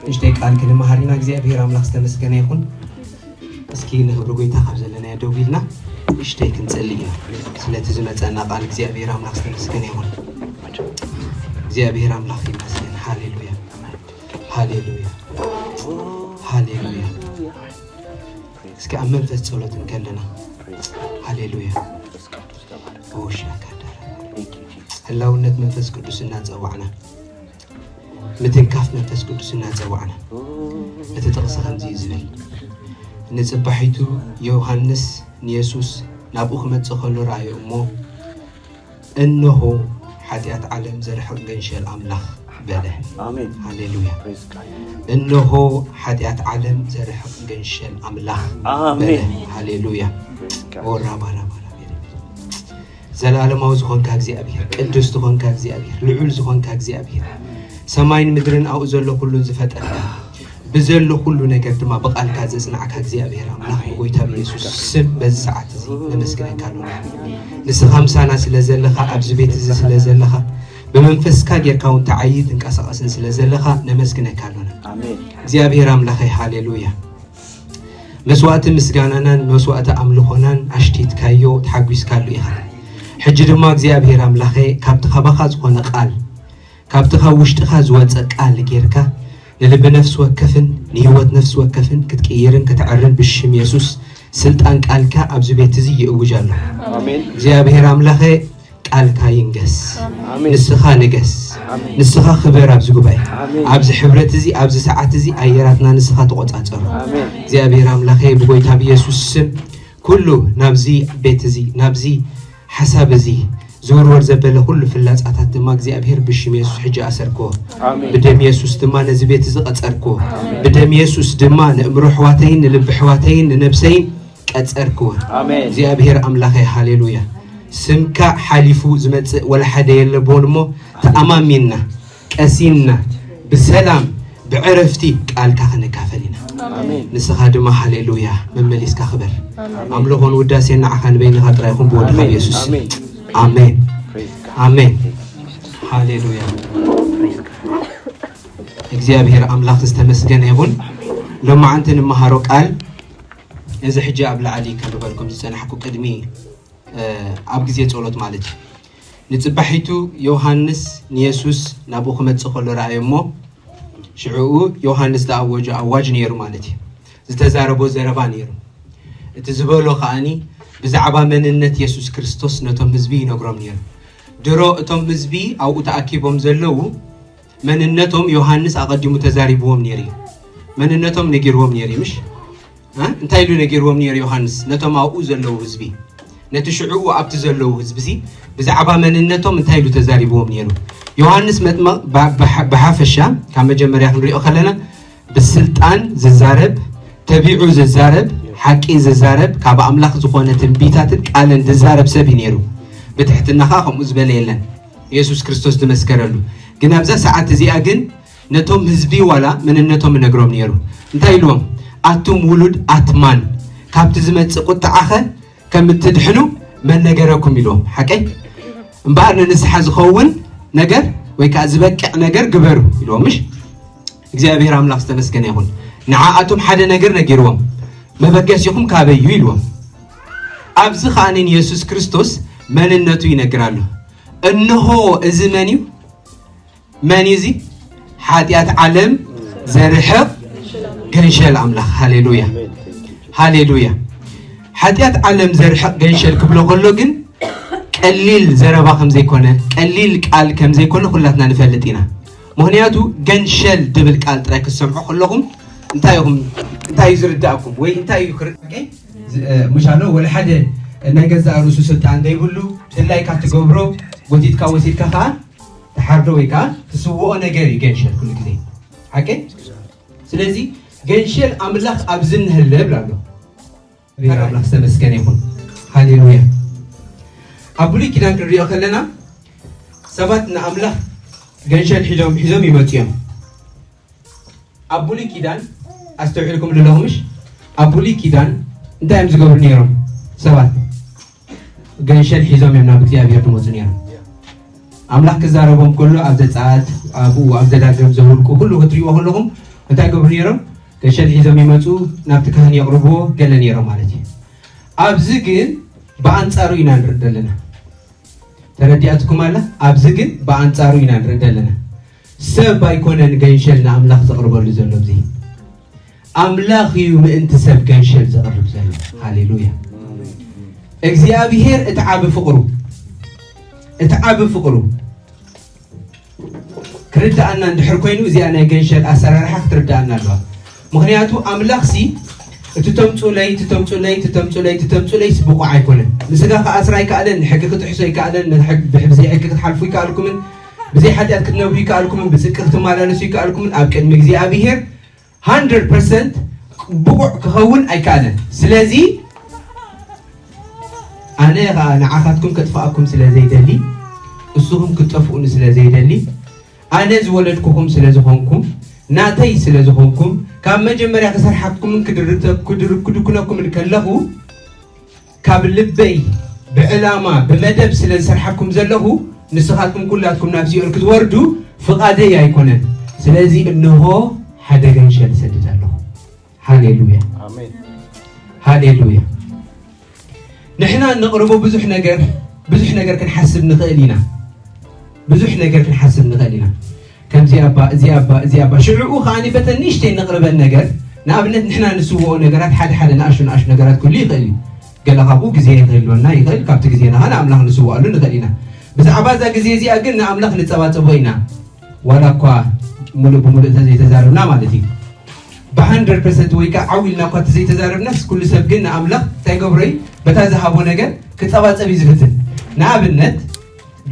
ንእሽተይ ቃል ክንመሃር ኢና። እግዚኣብሔር ኣምላኽ ዝተመስገነ ይኹን። እስኪ ንኽብሪ ጎይታ ካብ ዘለናዮ ደው ኢልና ንእሽተይ ክንጽሊ ኢና። ስለቲ ዝመጸና ቃል እግዚኣብሔር ኣምላኽ ዝተመስገነ ይኹን። እግዚኣብሔር ኣምላኽ ይመስገን። ሃሌሉያ፣ ሃሌሉያ፣ ሃሌሉያ። እስኪ ኣብ መንፈስ ጸሎት እንከለና፣ ሃሌሉያ። ኦሻ ካዳራ። ህላውነት መንፈስ ቅዱስ እናጸዋዕና፣ ምትንካፍ መንፈስ ቅዱስ እናጸዋዕና፣ እቲ ጥቕሲ ከምዚ እዩ ዝብል፣ ንጽባሒቱ ዮሃንስ ንየሱስ ናብኡ ክመጽእ ከሎ ረኣዮ እሞ፣ እንሆ ሓጢኣት ዓለም ዘርሕቕ ገንሸል ኣምላኽ በለ። ኣሜን። ሃሌሉያ። Praise God. እንሆ ሓጢኣት ዓለም ዘርሕቕ ገንሸል ኣምላኽ ኣሜን። በለ። ሃሌሉያ። Praise God. ኦራባራባራ። ዘላለማዊ ዝኾንካ እግዚኣብሔር፣ ቅዱስ ዝኾንካ እግዚኣብሔር፣ ልዑል ዝኾንካ እግዚኣብሔር፣ ሰማይን ምድርን ኣብኡ ዘሎ ኩሉን ዝፈጠርካ፣ ብዘሎ ኩሉ ነገር ድማ ብቓልካ ዘጽናዕካ እግዚኣብሔር ኣምላኽ፣ ብጎይታ ብየሱስ ስም በዚ ሰዓት እዚ ነመስግነካ ኣለና። ንስኻ ምሳና ስለ ዘለኻ፣ ኣብዚ ቤት እዚ ስለ ዘለኻ፣ ብመንፈስካ ጌርካ እውን ተዓይይ ትንቀሳቐስን ስለ ዘለኻ ነመስግነካ ኣለና። ኣሜን። እግዚኣብሔር ኣምላኸይ፣ ሃሌሉያ። መስዋእቲ ምስጋናናን መስዋእቲ ኣምልኾናን ኣሽቲትካዮ፣ ተሓጒስካሉ ኢኻ። ሕጂ ድማ እግዚኣብሔር ኣምላኸ፣ ካብቲ ካባኻ ዝኾነ ቃል፣ ካብቲ ካብ ውሽጥኻ ዝወጸ ቃል ጌርካ፣ ንልቢ ነፍሲ ወከፍን ንህይወት ነፍሲ ወከፍን ክትቅይርን ክትዕርን ብሽም የሱስ ስልጣን ቃልካ ኣብዚ ቤት እዚ ይእውጅ ኣለኹ። ኣሜን። እግዚኣብሔር ኣምላኸ፣ ቃልካ ይንገስ። ኣሜን። ንስኻ ንገስ። ኣሜን። ንስኻ ክበር ኣብዚ ጉባኤ። ኣሜን። ኣብዚ ሕብረት እዚ፣ ኣብዚ ሰዓት እዚ ኣየራትና ንስኻ ተቖጻጸሩ። ኣሜን። እግዚኣብሔር ኣምላኸ፣ ብጎይታ ብየሱስ ስም ኩሉ ናብዚ ቤት እዚ፣ ናብዚ ሓሳብ እዚ ዝውርወር ዘበለ ኩሉ ፍላጻታት ድማ እግዚኣብሔር ብሽም የሱስ ሕጂ ኣሰርክዎ። ኣሜን። ብደም የሱስ ድማ ነዚ ቤት እዚ ቀጸርክዎ። ብደም የሱስ ድማ ንእምሮ ኣሕዋተይን ንልቢ ኣሕዋተይን ንነብሰይን ቀጸርክዎ። ኣሜን። እግዚኣብሔር ኣምላኸይ፣ ሃሌሉያ። ስምካ ሓሊፉ ዝመጽእ ወላ ሓደ የለብዎን እሞ፣ ተኣማሚንና፣ ቀሲንና፣ ብሰላም፣ ብዕረፍቲ ቃልካ ክንካፈል ኢና። ኣሜን። ንስኻ ድማ፣ ሃሌሉያ፣ መመሊስካ ክበር። ኣምልኾን ውዳሴን ንዓኻ ንበይንኻ ጥራይ ይኹን፣ ብወድኻ ኣሜን። ብየሱስ። ኣሜን። ኣሜን። Praise God. ኣሜን። ሃሌሉያ። እግዚኣብሔር ኣምላኽ ዝተመስገነ ይኹን። ሎማዓንቲ ንመሃሮ ቃል እዚ ሕጂ ኣብ ላዕሊ ከንብበልኩም ዝጸናሕኩ ቅድሚ፣ እ፣ ኣብ ግዜ ጸሎት ማለት እዩ። ንጽባሒቱ ዮሃንስ ንየሱስ ናብኡ ክመጽእ ከሎ ረኣዮ እሞ፣ ሽዕኡ ዮሃንስ ዝኣወጆ ኣዋጅ ነይሩ ማለት እዩ። ዝተዛረቦ ዘረባ ነይሩ። እቲ ዝበሎ ከኣኒ ብዛዕባ መንነት የሱስ ክርስቶስ ነቶም ህዝቢ ይነግሮም ነይሩ። ድሮ እቶም ህዝቢ ኣብኡ ተኣኪቦም ዘለዉ መንነቶም ዮሃንስ ኣቐዲሙ ተዛሪብዎም ነይሩ እዩ። መንነቶም ነጊርዎም ነይሩ እዩ፣ ምሽ? እ? እንታይ ኢሉ ነጊርዎም ነይሩ ዮሃንስ ነቶም ኣብኡ ዘለዉ ህዝቢ? ነቲ ሽዕኡ ኣብቲ ዘለዉ ህዝቢሲ ብዛዕባ መንነቶም እንታይ ኢሉ ተዛሪብዎም ነይሩ? ዮሃንስ መጥመቕ ባ-፣ ብሓ-፣ ብሓፈሻ ካብ መጀመርያ ክንሪኦ ከለና ብስልጣን ዝዛረብ፣ ተቢዑ ዝዛረብ፣ ሓቂ ዝዛረብ፣ ካብ ኣምላኽ ዝኾነ ትንቢታትን ቃልን ዝዛረብ ሰብ እዩ ነይሩ። ብትሕትና ኸኣ ከምኡ ዝበለ የለን። የሱስ ክርስቶስ ዝመስከረሉ። ግን ኣብዛ ሰዓት እዚኣ ግን ነቶም ህዝቢ ዋላ መንነቶም እነግሮም ነይሩ። እንታይ ኢልዎም? ኣቱም ውሉድ ኣትማን፣ ካብቲ ዝመጽእ ቁጥዓኸ ከም እትድሕኑ መን ነገረኩም? ኢልዎም። ሓቀይ? እምበኣር ንንስሓ ዝኸውን ነገር ወይ ከኣ ዝበቅዕ ነገር ግበሩ ኢልዎም። ምሽ? እግዚኣብሔር ኣምላኽ ዝተመስገነ ይኹን። ንዓኣቶም ሓደ ነገር ነጊርዎም። መበገሲኹም ካበይ እዩ? ኢልዎም። ኣብዚ ኸኣ ንየሱስ ክርስቶስ መንነቱ ይነግር ኣሎ። እንሆ እዚ መን እዩ? መን እዩ እዚ? ሓጢኣት ዓለም ዘርሕቕ ገንሸል ኣምላኽ። ሃሌሉያ፣ ሃሌሉያ። ሓጢኣት ዓለም ዘርሕቕ ገንሸል ክብሎ ከሎ ግን ቀሊል ዘረባ ከም ዘይኮነ፣ ቀሊል ቃል ከም ዘይኮነ ኩላትና ንፈልጥ ኢና። ምኽንያቱ ገንሸል ድብል ቃል ጥራይ ክትሰምዑ ከለኹም እንታይ ኢኹም፣ እንታይ እዩ ዝርዳእኩም ወይ እንታይ እዩ ክር-፣ እ፣ ምሻሎ ወላ ሓደ ናይ ገዛእ ርእሱ ስልጣን ዘይብሉ ድላይካ ትገብሮ፣ ጎቲትካ ወሲድካ ከኣ ትሓርዶ ወይ ከኣ ትስውኦ ነገር እዩ ገንሸል ኩሉ ግዜ። ሓቂ? ስለዚ ገንሸል ኣምላኽ ኣብዚ እንህለ ይብል ኣሎ። ኣምላኽ ዝተመስገነ ይኹን። ሃሌሉያ። ኣብ ብሉይ ኪዳን ክንሪኦ ከለና ሰባት ንኣምላኽ ገንሸል ሒዞም፣ ሒዞም ይመጹ እዮም። ኣብ ብሉይ ኪዳን ኣስተውዒልኩም ኣለኹም ምሽ? ኣብ ብሉይ ኪዳን እንታይ እዮም ዝገብሩ ነይሮም ሰባት? ገንሸል ሒዞም እዮም ናብ እግዚኣብሔር ዝመጹ ነይሮም። ኣምላኽ ክዛረቦም ከሎ ኣብ ዘጸኣት፣ ኣብኡ ኣብ ዘዳግም፣ ዘውልቁ ኩሉ ክትሪእዎ ከለኹም እንታይ ገብሩ ነይሮም? ገንሸል ሒዞም ይመፁ፣ ናብቲ ካህን የቕርብዎ፣ ገለ ነይሮም ማለት እዩ። ኣብዚ ግን ብኣንፃሩ ኢና ንርኢ ዘለና። ተረዲኣትኩም ኣላ? ኣብዚ ግን ብኣንፃሩ ኢና ንርኢ ዘለና። ሰብ ኣይኮነን ገንሸል ንኣምላኽ ዘቕርበሉ ዘሎ፣ እዚ ኣምላኽ እዩ ምእንቲ ሰብ ገንሸል ዘቕርብ ዘሎ። ሃሌሉያ። እግዚኣብሔር እቲ ዓቢ ፍቕሩ፣ እቲ ዓቢ ፍቕሩ ክርድኣና እንድሕር ኮይኑ፣ እዚኣ ናይ ገንሸል ኣሰራርሓ ክትርድኣና ኣለዋ። ምኽንያቱ ኣምላኽሲ እቲ ተምፁለይ፣ እቲ ተምፁለይ፣ እቲ ተምፁለይ፣ እቲ ተምፁለይስ ብቑዕ ኣይኮነን። ንስጋ ክኣስራ ኣይከኣለን፣ ንሕጊ ክጥሕሶ ኣይከኣለን፣ ንሕግ-፣ ብሕብዘይ ሕጊ ክትሓልፉ ይከኣልኩምን፣ ብዘይ ሓጢኣት ክትነብሩ ይከኣልኩምን፣ ብፅድቂ ክትመላለሱ ይከኣልኩምን፣ ኣብ ቅድሚ እግዚኣብሔር ሃንድረድ ፐርሰንት ብቑዕ ክኸውን ኣይከኣለን። ስለዚ ኣነ ኸኣ ንዓኻትኩም ከጥፍኣኩም ስለ ዘይደሊ፣ እሱኹም ክትጠፍኡኒ ስለ ዘይደሊ፣ ኣነ ዝወለድኩኹም ስለ ዝኾንኩም፣ ናተይ ስለ ዝኾንኩም፣ ካብ መጀመርያ ክሰርሓኩምን ክድርተ-፣ ክድር-፣ ክድኩነኩምን ከለኹ፣ ካብ ልበይ ብዕላማ ብመደብ ስለ ዝሰርሓኩም ዘለኹ፣ ንስኻትኩም ኩላትኩም ናብ ሲኦል ክትወርዱ ፍቓደይ ኣይኮነን። ስለዚ እንሆ ሓደ ገንሸል እሰድድ ኣለኹ። ሃሌሉያ። ኣሜን። ሃሌሉያ። ንሕና እንቕርቦ ብዙሕ ነገር፣ ብዙሕ ነገር ክንሓስብ ንኽእል ኢና። ብዙሕ ነገር ክንሓስብ ንኽእል ኢና። ከምዚ ኣባ፣ እዚ ኣባ፣ እዚ ኣባ። ሽዕኡ ከኣኒ በተን ንእሽተይ ነቕርበን ነገር፣ ንኣብነት ንሕና ንስውኦ ነገራት ሓደ ሓደ ንኣሽቱ ንኣሽቱ ነገራት ክህሉ ይኽእል እዩ። ገለ ካብኡ ግዜ ክህልወና ይኽእል፣ ካብቲ ግዜና ኸኣ ንኣምላኽ ንስውኣሉ ንኽእል ኢና። ብዛዕባ እዛ ግዜ እዚኣ ግን ንኣምላኽ ንጸባጸቦ ኢና። ዋላ እኳ ሙሉእ ብሙሉእ እንተዘይተዛረብና ማለት እዩ። ብሃንድረድ ፐርሰንት ወይ ከዓ ዓው ኢልና እኳ እንተዘይተዛረብናስ፣ ኩሉ ሰብ ግን ንኣምላኽ እንታይ ገብሮ እዩ? በታ ዝሃቦ ነገር ክጸባጸብ እዩ ዝፍትን። ንኣብነት፣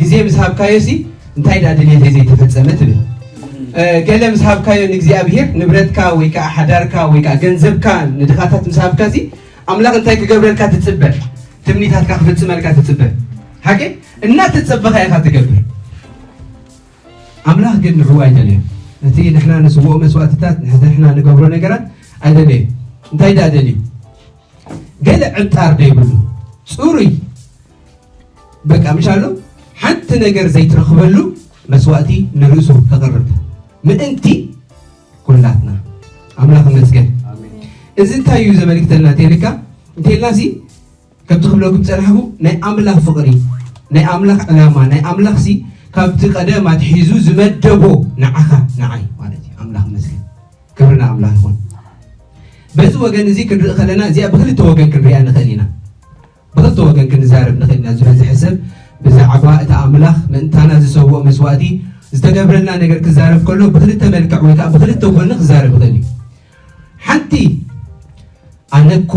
ግዜ ምስ ሃብካዮ ሲ፣ እንታይ ደኣ ድልየተይ ዘይተፈጸመ ትብል። እ፣ ገለ ምስ ሃብካዮ ንእግዚኣብሔር ንብረትካ ወይ ከዓ ሓዳርካ ወይ ከዓ ገንዘብካ ንድኻታት ምስ ሃብካ ሲ፣ ኣምላኽ እንታይ ክገብረልካ ትጽበ? ትምኒታትካ ክፍጽመልካ ትጽበ። ሓቂ? እናተጸበኻ ኢኻ ትገብር። ኣምላኽ ግን ንዕኡ ኣይደለዮን። ነቲ ንሕና ንስውኦ መስዋእትታት፣ ነቲ ንሕና ንገብሮ ነገራት ኣይደለዮን። እንታይ ደኣ ደልዩ? ገለ ዕንጣር ደይብሉ፣ ጽሩይ፣ በቃ፣ ምሽ ኣሎ፣ ሓንቲ ነገር ዘይትረኽበሉ መስዋእቲ ንርእሱ ከቕርብ ምእንቲ ኩላትና። ኣምላኽ ይመስገን። ኣሜን። እዚ እንታይ እዩ ዘመልክተልና እንተኢልካ፣ እንተኢልናሲ፣ ከምቲ ክብለኩም ዝጸናሕኩ፣ ናይ ኣምላኽ ፍቕሪ፣ ናይ ኣምላኽ ዕላማ፣ ናይ ኣምላኽሲ ካብቲ ቀደም ኣትሒዙ ዝመደቦ ንዓኻ ንዓይ ማለት እዩ። ኣምላኽ ይመስገን። ክብሪ ንኣምላኽ ይኹን። በዚ ወገን እዚ ክንርኢ ከለና፣ እዚኣ ብኽልተ ወገን ክንሪኣ ንኽእል ኢና። ብኽልተ ወገን ክንዛረብ ንኽእል ኢና። ዝበዝሐ ሰብ ብዛዕባ እቲ ኣምላኽ ምእንታና ዝሰውኦ መስዋእቲ፣ ዝተገብረልና ነገር ክዛረብ ከሎ፣ ብኽልተ መልክዕ ወይ ከዓ ብኽልተ ጎኒ ክዛረብ ይኽእል እዩ። ሓንቲ፣ ኣነ እኮ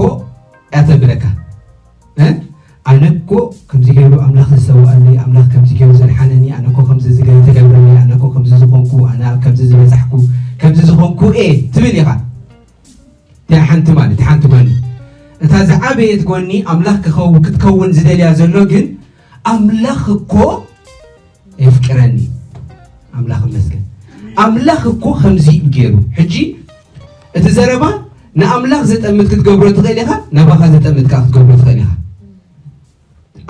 እያ ተብለካ። እ? ኣነ እኮ ከምዚ ገይሩ ኣምላኽ ዝሰውኣለይ፣ ኣምላኽ ከምዚ ገይሩ ዘድሓነኒ፣ ኣነ እኮ ከምዚ ዝገ-፣ ዝተገብረለይ፣ ኣነ እኮ ከምዚ ዝኾንኩ፣ ኣነ ኣብ ከምዚ ዝበጻሕኩ፣ ከምዚ ዝኾንኩ እየ ትብል ኢኻ። እቲኣ ሓንቲ ማለት፣ ሓንቲ ጎኒ። እታ ዝዓበየት ጎኒ ኣምላኽ ክኸው-፣ ክትከውን ዝደልያ ዘሎ ግን፣ ኣምላኽ እኮ የፍቅረኒ። ኣምላኽ ይመስገን። ኣምላኽ እኮ ከምዚ እዩ ገይሩ። ሕጂ እቲ ዘረባ ንኣምላኽ ዘጠምት ክትገብሮ ትኽእል ኢኻ፣ ናባኻ ዘጠምት ከኣ ክትገብሮ ትኽእል ኢኻ።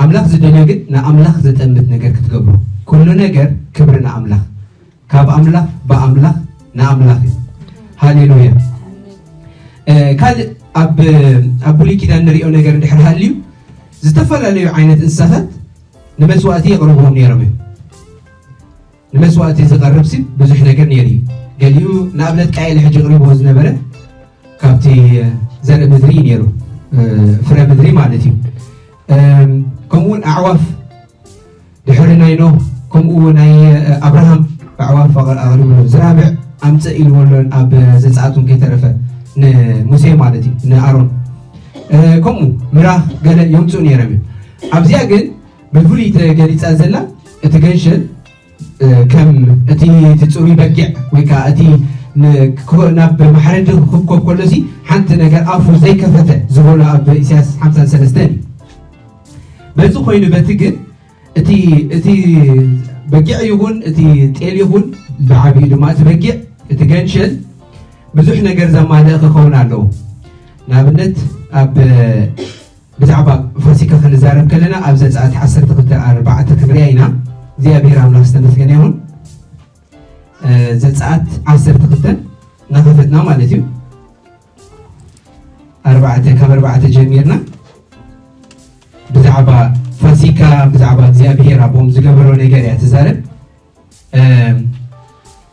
ኣምላኽ ዝደልዮ ግን ንኣምላኽ ዘጠምት ነገር ክትገብሮ። ኩሉ ነገር ክብሪ ንኣምላኽ። ካብ ኣምላኽ፣ ብኣምላኽ፣ ንኣምላኽ እዩ። ሃሌሉያ። እ፣ ካልእ ኣብ፣ ኣብ ብሉይ ኪዳን ንሪኦ ነገር እንድሕር ሃልዩ፣ ዝተፈላለዩ ዓይነት እንስሳታት ንመስዋእቲ የቕርብዎም ነይሮም እዮም። ንመስዋእቲ ዝቐርብ ሲ ብዙሕ ነገር ነይሩ እዩ። ገሊኡ ንኣብነት ቃየል ሕጂ ኣቕሪብዎ ዝነበረ ካብቲ ዘርኢ ምድሪ እዩ ነይሩ፣ እ፣ ፍረ ምድሪ ማለት እዩ። እም፣ ከምኡ እውን ኣዕዋፍ ድሕሪ ናይ ኖህ፣ ከምኡ ናይ፣ እ፣ ኣብርሃም ኣዕዋፍ ኣቕ-፣ ኣቕሪብሉ፣ ዝራብዕ ኣምፅእ ኢልዎ ኣሎ ኣብ ዘፀኣት እውን ከይተረፈ ንሙሴ ማለት እዩ፣ ንኣሮን። እ፣ ከምኡ ምራኽ ገለ የምፅኡ ነይሮም እዮም። ኣብዚኣ ግን ብፍሉይ ተገሊፃ ዘላ እቲ ገንሸል እ፣ ከም እቲ፣ እቲ ጽሩይ በጊዕ ወይ ከኣ እቲ ን-፣ ክኮ-፣ ናብ መሕረዲ ክኮብ ከሎሲ ሓንቲ ነገር ኣፉ ዘይከፈተ ዝበሎ ኣብ ኢሳያስ ሓምሳን ሰለስተን እዩ። በዚ ኮይኑ በቲ ግን እቲ፣ እቲ በጊዕ ይኹን እቲ ጤል ይኹን ብዓቢኡ ድማ እቲ በጊዕ፣ እቲ ገንሸል ብዙሕ ነገር ዘማልአ ክኸውን ኣለዎ። ንኣብነት ኣብ ብዛዕባ ፋሲካ ክንዛረብ ከለና ኣብ ዘጸኣት ዓሰርተ ክልተ ኣርባዕተ ክንሪኣ ኢና። እግዚኣብሔር ኣምላኽ ዝተመስገነ ይኹን። እ፣ ዘጸኣት ዓሰርተ ክልተ እናኸፈትና ማለት እዩ። ኣርባዕተ ካብ ኣርባዕተ ጀሚርና ብዛዕባ ፋሲካ፣ ብዛዕባ እግዚኣብሔር ኣቦም ዝገበሮ ነገር እያ ትዛረብ። እ፣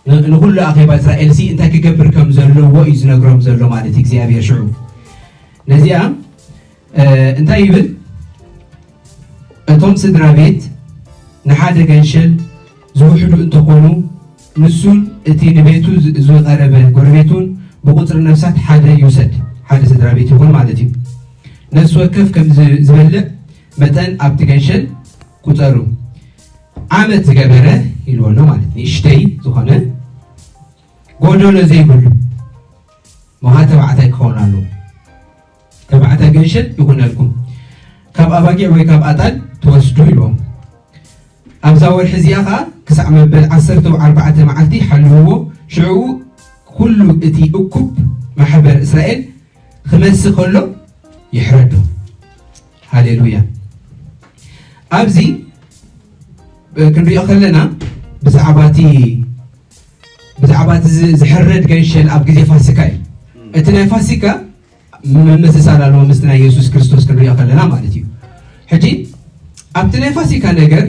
ን- ንኹሉ ኣኼባ እስራኤል ሲ እንታይ ክገብር ከም ዘለዎ እዩ ዝነግሮም ዘሎ ማለት እዩ እግዚኣብሔር ሽዑ። ነዚኣ እ፣ እንታይ ይብል? እቶም ስድራ ቤት ንሓደ ገንሸል ዝውሕዱ እንተኾኑ፣ ንሱን እቲ ንቤቱ ዝ- ዝቐረበ ጎረቤቱን ብቁጽሪ ነፍሳት ሓደ ይውሰድ። ሓደ ስድራ ቤት ይኹን ማለት እዩ። ነፍሲ ወከፍ ከም ዝ- ዝበልዕ መጠን ኣብቲ ገንሸል ቁጸሩ። ዓመት ዝገበረ ኢልዎ ኣሎ ማለት ንእሽተይ ዝኾነ ጎደሎ ዘይብሉ መሃ ተባዕታይ ክኸውን ኣለዎ። ተባዕታይ ገንሸል ይኹነልኩም፣ ካብ ኣባጊዕ ወይ ካብ ኣጣል ትወስዱ ኢልዎም። ኣብዛ ወርሒ እዚኣ ኸዓ ክሳዕ መበል ዓሰርተ ኣርባዕተ መዓልቲ ሓልውዎ፣ ሽዑ ኩሉ እቲ እኩብ ማሕበር እስራኤል ክመሲ ከሎ ይሕረዶ። ሃሌሉያ። ኣብዚ ክንሪኦ ከለና ብዛዕባ እቲ ብዛዕባ እቲ ዝ- ዝሕረድ ገንሸል ኣብ ግዜ ፋሲካ እዩ። እቲ ናይ ፋሲካ ምምስሳል ኣለዎ ምስቲ ናይ የሱስ ክርስቶስ ክንሪኦ ከለና ማለት እዩ። ሕጂ ኣብቲ ናይ ፋሲካ ነገር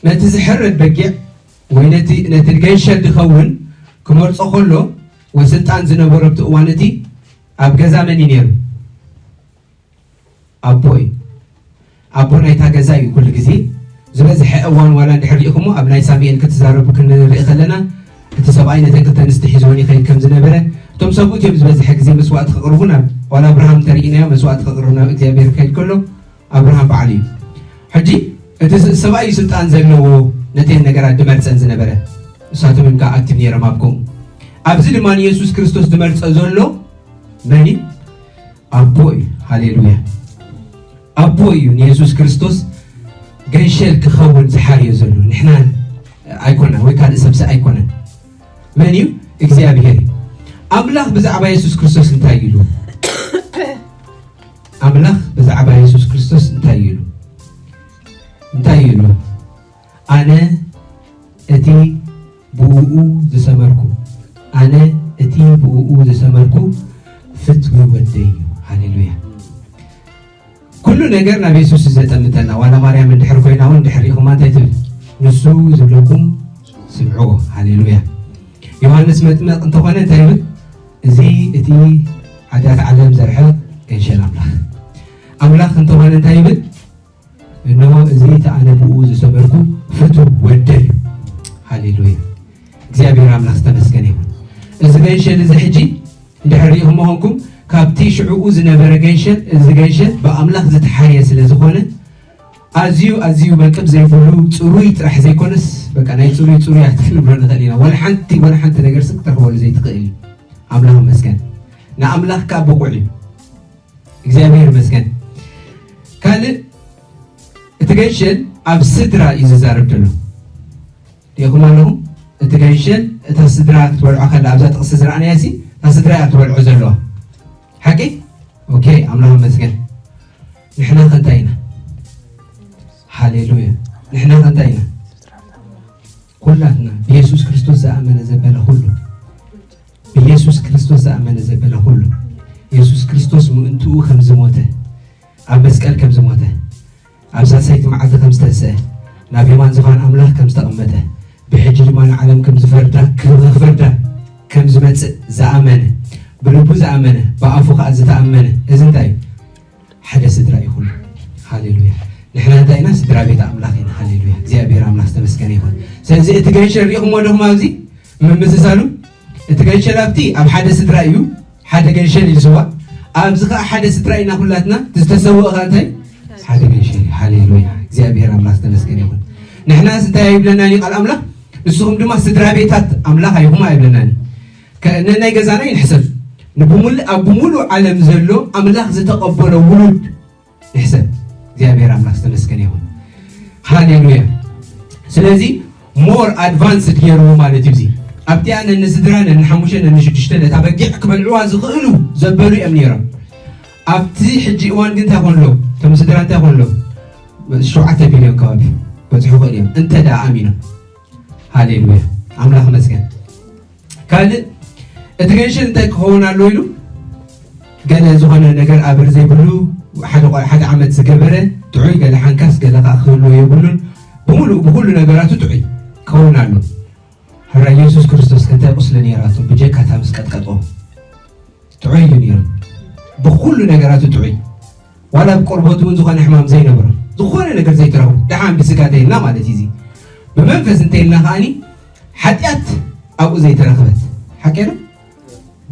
ነቲ ዝሕረድ በጊዕ ወይ ነቲ ነቲ ገንሸል ዝኸውን ክመርጾ ከሎ ወይ ስልጣን ዝነበሮ ኣብቲ እዋን እቲ ኣብ ገዛ መን እዩ ነይሩ? ኣቦ እዩ። ኣቦ ናይታ ገዛ እዩ። ኩሉ ግዜ ዝበዝሐ እዋን ዋላ እንድሕር ሪኢኹሞ ኣብ ናይ ሳሙኤል ክትዛረቡ ክንርኢ ከለና እቲ ሰብኣይ ነተን ክልተ ኣንስቲ ሒዝወን ይኸይድ ከም ዝነበረ እቶም ሰብኡት እዮም ዝበዝሐ ግዜ መስዋእቲ ከቕርቡ ናብ ዋላ ኣብርሃም እንተርኢናዮ መስዋእቲ ከቕርብ ናብ እግዚኣብሔር ክኸይድ ከሎ ኣብርሃም በዓል እዩ። ሕጂ እቲ ስ- ሰብኣይ እዩ ስልጣን ዘለዎ ነተን ነገራት ድመርፀን ዝነበረ እሳቶም እዮም ከዓ ኣክቲቭ ነይሮም ኣብ ከምኡ። ኣብዚ ድማ ንየሱስ ክርስቶስ ድመርፀ ዘሎ መን እዩ? ኣቦ እዩ። ሃሌሉያ። ኣቦ እዩ ንየሱስ ክርስቶስ ገንሸል ክኸውን ዝሓርዮ ዘሎ ንሕና ኣይኮነን ወይ ካልእ ሰብሲ ኣይኮነን። መን እዩ? እግዚኣብሔር እዩ። ኣምላኽ ብዛዕባ የሱስ ክርስቶስ እንታይ ኢሉ? ኣምላኽ ብዛዕባ የሱስ ክርስቶስ እንታይ ኢሉ? እንታይ ኢሉ? ኣነ እቲ ብእኡ ዝሰመርኩ ኣነ እቲ ብእኡ ዝሰመርኩ ፍትዊ ወደይ እዩ። ሃሌሉያ። ኩሉ ነገር ናብ የሱስ እዩ ዘጠምተና። ዋላ ማርያም እንድሕር ኮይና እውን እንድሕር ሪኢኹማ እንታይ ትብል? ንሱ ዝብለኩም ስምዕዎ። ሃሌሉያ። ዮሃንስ መጥመቕ እንተኾነ እንታይ ይብል? እዚ እቲ ሓጢኣት ዓለም ዘርሕቕ ገንሸል ኣምላኽ። ኣምላኽ እንተኾነ እንታይ ይብል? እነሆ እዚ እቲ ኣነ ብኡ ዝሰመርኩ ፍቱ ወደይ። ሃሌሉያ። እግዚኣብሔር ኣምላኽ ዝተመስገነ ይኹን። እዚ ገንሸል እዚ ሕጂ እንድሕር ሪኢኹም መኾንኩም ካብቲ ሽዕኡ ዝነበረ ገንሸል እዚ ገንሸል ብኣምላኽ ዝተሓየ ስለ ዝኾነ ኣዝዩ ኣዝዩ መልቅብ ዘይብሉ ጽሩይ ጥራሕ ዘይኮነስ በቃ ናይ ጽሩይ ጽሩያት ክንብሎ ንኽእል ኢና። ወላ ሓንቲ ወላ ሓንቲ ነገር ስቅ ተርኽበሉ ዘይትኽእል እዩ። ኣምላኽ ይመስገን። ንኣምላኽ ከዓ ብቑዕ እዩ። እግዚኣብሔር ይመስገን። ካልእ እቲ ገንሸል ኣብ ስድራ እዩ ዝዛረብ ዘሎ። ዲኹም ኣለኹም? እቲ ገንሸል እታ ስድራ ክትበልዖ ከላ ኣብዛ ጥቕሲ ዝረኣናያ ሲ እታ ስድራ እያ ትበልዖ ዘለዋ። ሓቂ? ኦኬ፣ ኣምላኽ ይመስገን። ንሕና ከ እንታይ ኢና? ሃሌሉያ። ንሕና ከ እንታይ ኢና? ኩላትና ብየሱስ ክርስቶስ ዝኣመነ ዘበለ ኩሉ ብየሱስ ክርስቶስ ዝኣመነ ዘበለ ኩሉ የሱስ ክርስቶስ ምእንትኡ ከም ዝሞተ ኣብ መስቀል ከም ዝሞተ ኣብ ሳልሰይቲ መዓልቲ ከም ዝተንስአ ናብ የማን ዝፋን ኣምላኽ ከም ዝተቐመጠ ብሕጂ ድማ ንዓለም ከም ዝፈርዳ ክፈርዳ ከም ዝመጽእ ዝኣመነ ብልቡ ዝኣመነ ብኣፉ ከኣ ዝተኣመነ እዚ እንታይ እዩ? ሓደ ስድራ እዩ ኩሉ። ሃሌሉያ። ንሕና እንታይ ኢና? ስድራ ቤት ኣምላኽ ኢና። ሃሌሉያ። እግዚኣብሔር ኣምላኽ ዝተመስገነ ይኹን። ስለዚ እቲ ገንሸል ሪኢኹምዎ ዶ ኣብዚ ምምስሳሉ? እቲ ገንሸል ኣብቲ ኣብ ሓደ ስድራ እዩ። ሓደ ገንሸል እዩ ዝስዋእ። ኣብዚ ከዓ ሓደ ስድራ ኢና ኩላትና። ዝተሰወእ ከዓ እንታይ? ሓደ ገንሸል እዩ። ሃሌሉያ። እግዚኣብሔር ኣምላኽ ዝተመስገነ ይኹን። ንሕናስ እንታይ ኣይብለናን እዩ ቃል ኣምላኽ? ንስኹም ድማ ስድራ ቤታት ኣምላኽ ኣይኹም ኣይብለናን እዩ። ከ- ነናይ ገዛና ይንሕሰብ። ንብሙሉእ- ኣብ ብምሉእ ዓለም ዘሎ ኣምላኽ ዝተቐበሎ ውሉድ ንሕሰብ። እግዚኣብሔር ኣምላኽ ዝተመስገነ ይኹን። ሃሌሉያ። ስለዚ ሞር ኣድቫንስድ ገይርዎ ማለት እዩ። እዚ ኣብቲኣ ነንስድራ ነንሓሙሽተ ነንሽዱሽተ ነታ በጊዕ ክበልዕዋ ዝኽእሉ ዘበሉ እዮም ነይሮም። ኣብቲ ሕጂ እዋን ግን እንታይ ኮንሎ እቶም ስድራ እንታይ ኮንሎ ሸውዓተ ቢልዮን ከባቢ በፅሑ ክእል እዮም እንተ ደኣ ኣሚኖም። ሃሌሉያ ኣምላኽ መስገን። ካልእ እቲ ገንሸል እንታይ ክኸውን ኣሎ ኢሉ? ገለ ዝኾነ ነገር ኣበር ዘይብሉ፣ ሓደ ቆ-፣ ሓደ ዓመት ዝገበረ ጥዑይ፣ ገለ ሓንካስ፣ ገለ ከዓ ክህልዎ የብሉን። ብምሉእ ብኹሉ ነገራቱ ጥዑይ ክኸውን ኣሎ። ሕራ ኢየሱስ ክርስቶስ እንታይ ቁስሊ ነይራቶ? ብጀካ እታ ምስ ቀጥቀጦ ጥዑይ እዩ ነይሩ። ብኹሉ ነገራቱ ጥዑይ። ዋላ ኣብ ቆርበቱ እውን ዝኾነ ሕማም ዘይነበሮ፣ ዝኾነ ነገር ዘይተረኽቦ፣ ደሓን ብስጋ እንተይልና ማለት እዩ። እዚ ብመንፈስ እንተይልና ከዓኒ ሓጢኣት ኣብኡ ዘይተረኽበት። ሓቂ ዶ?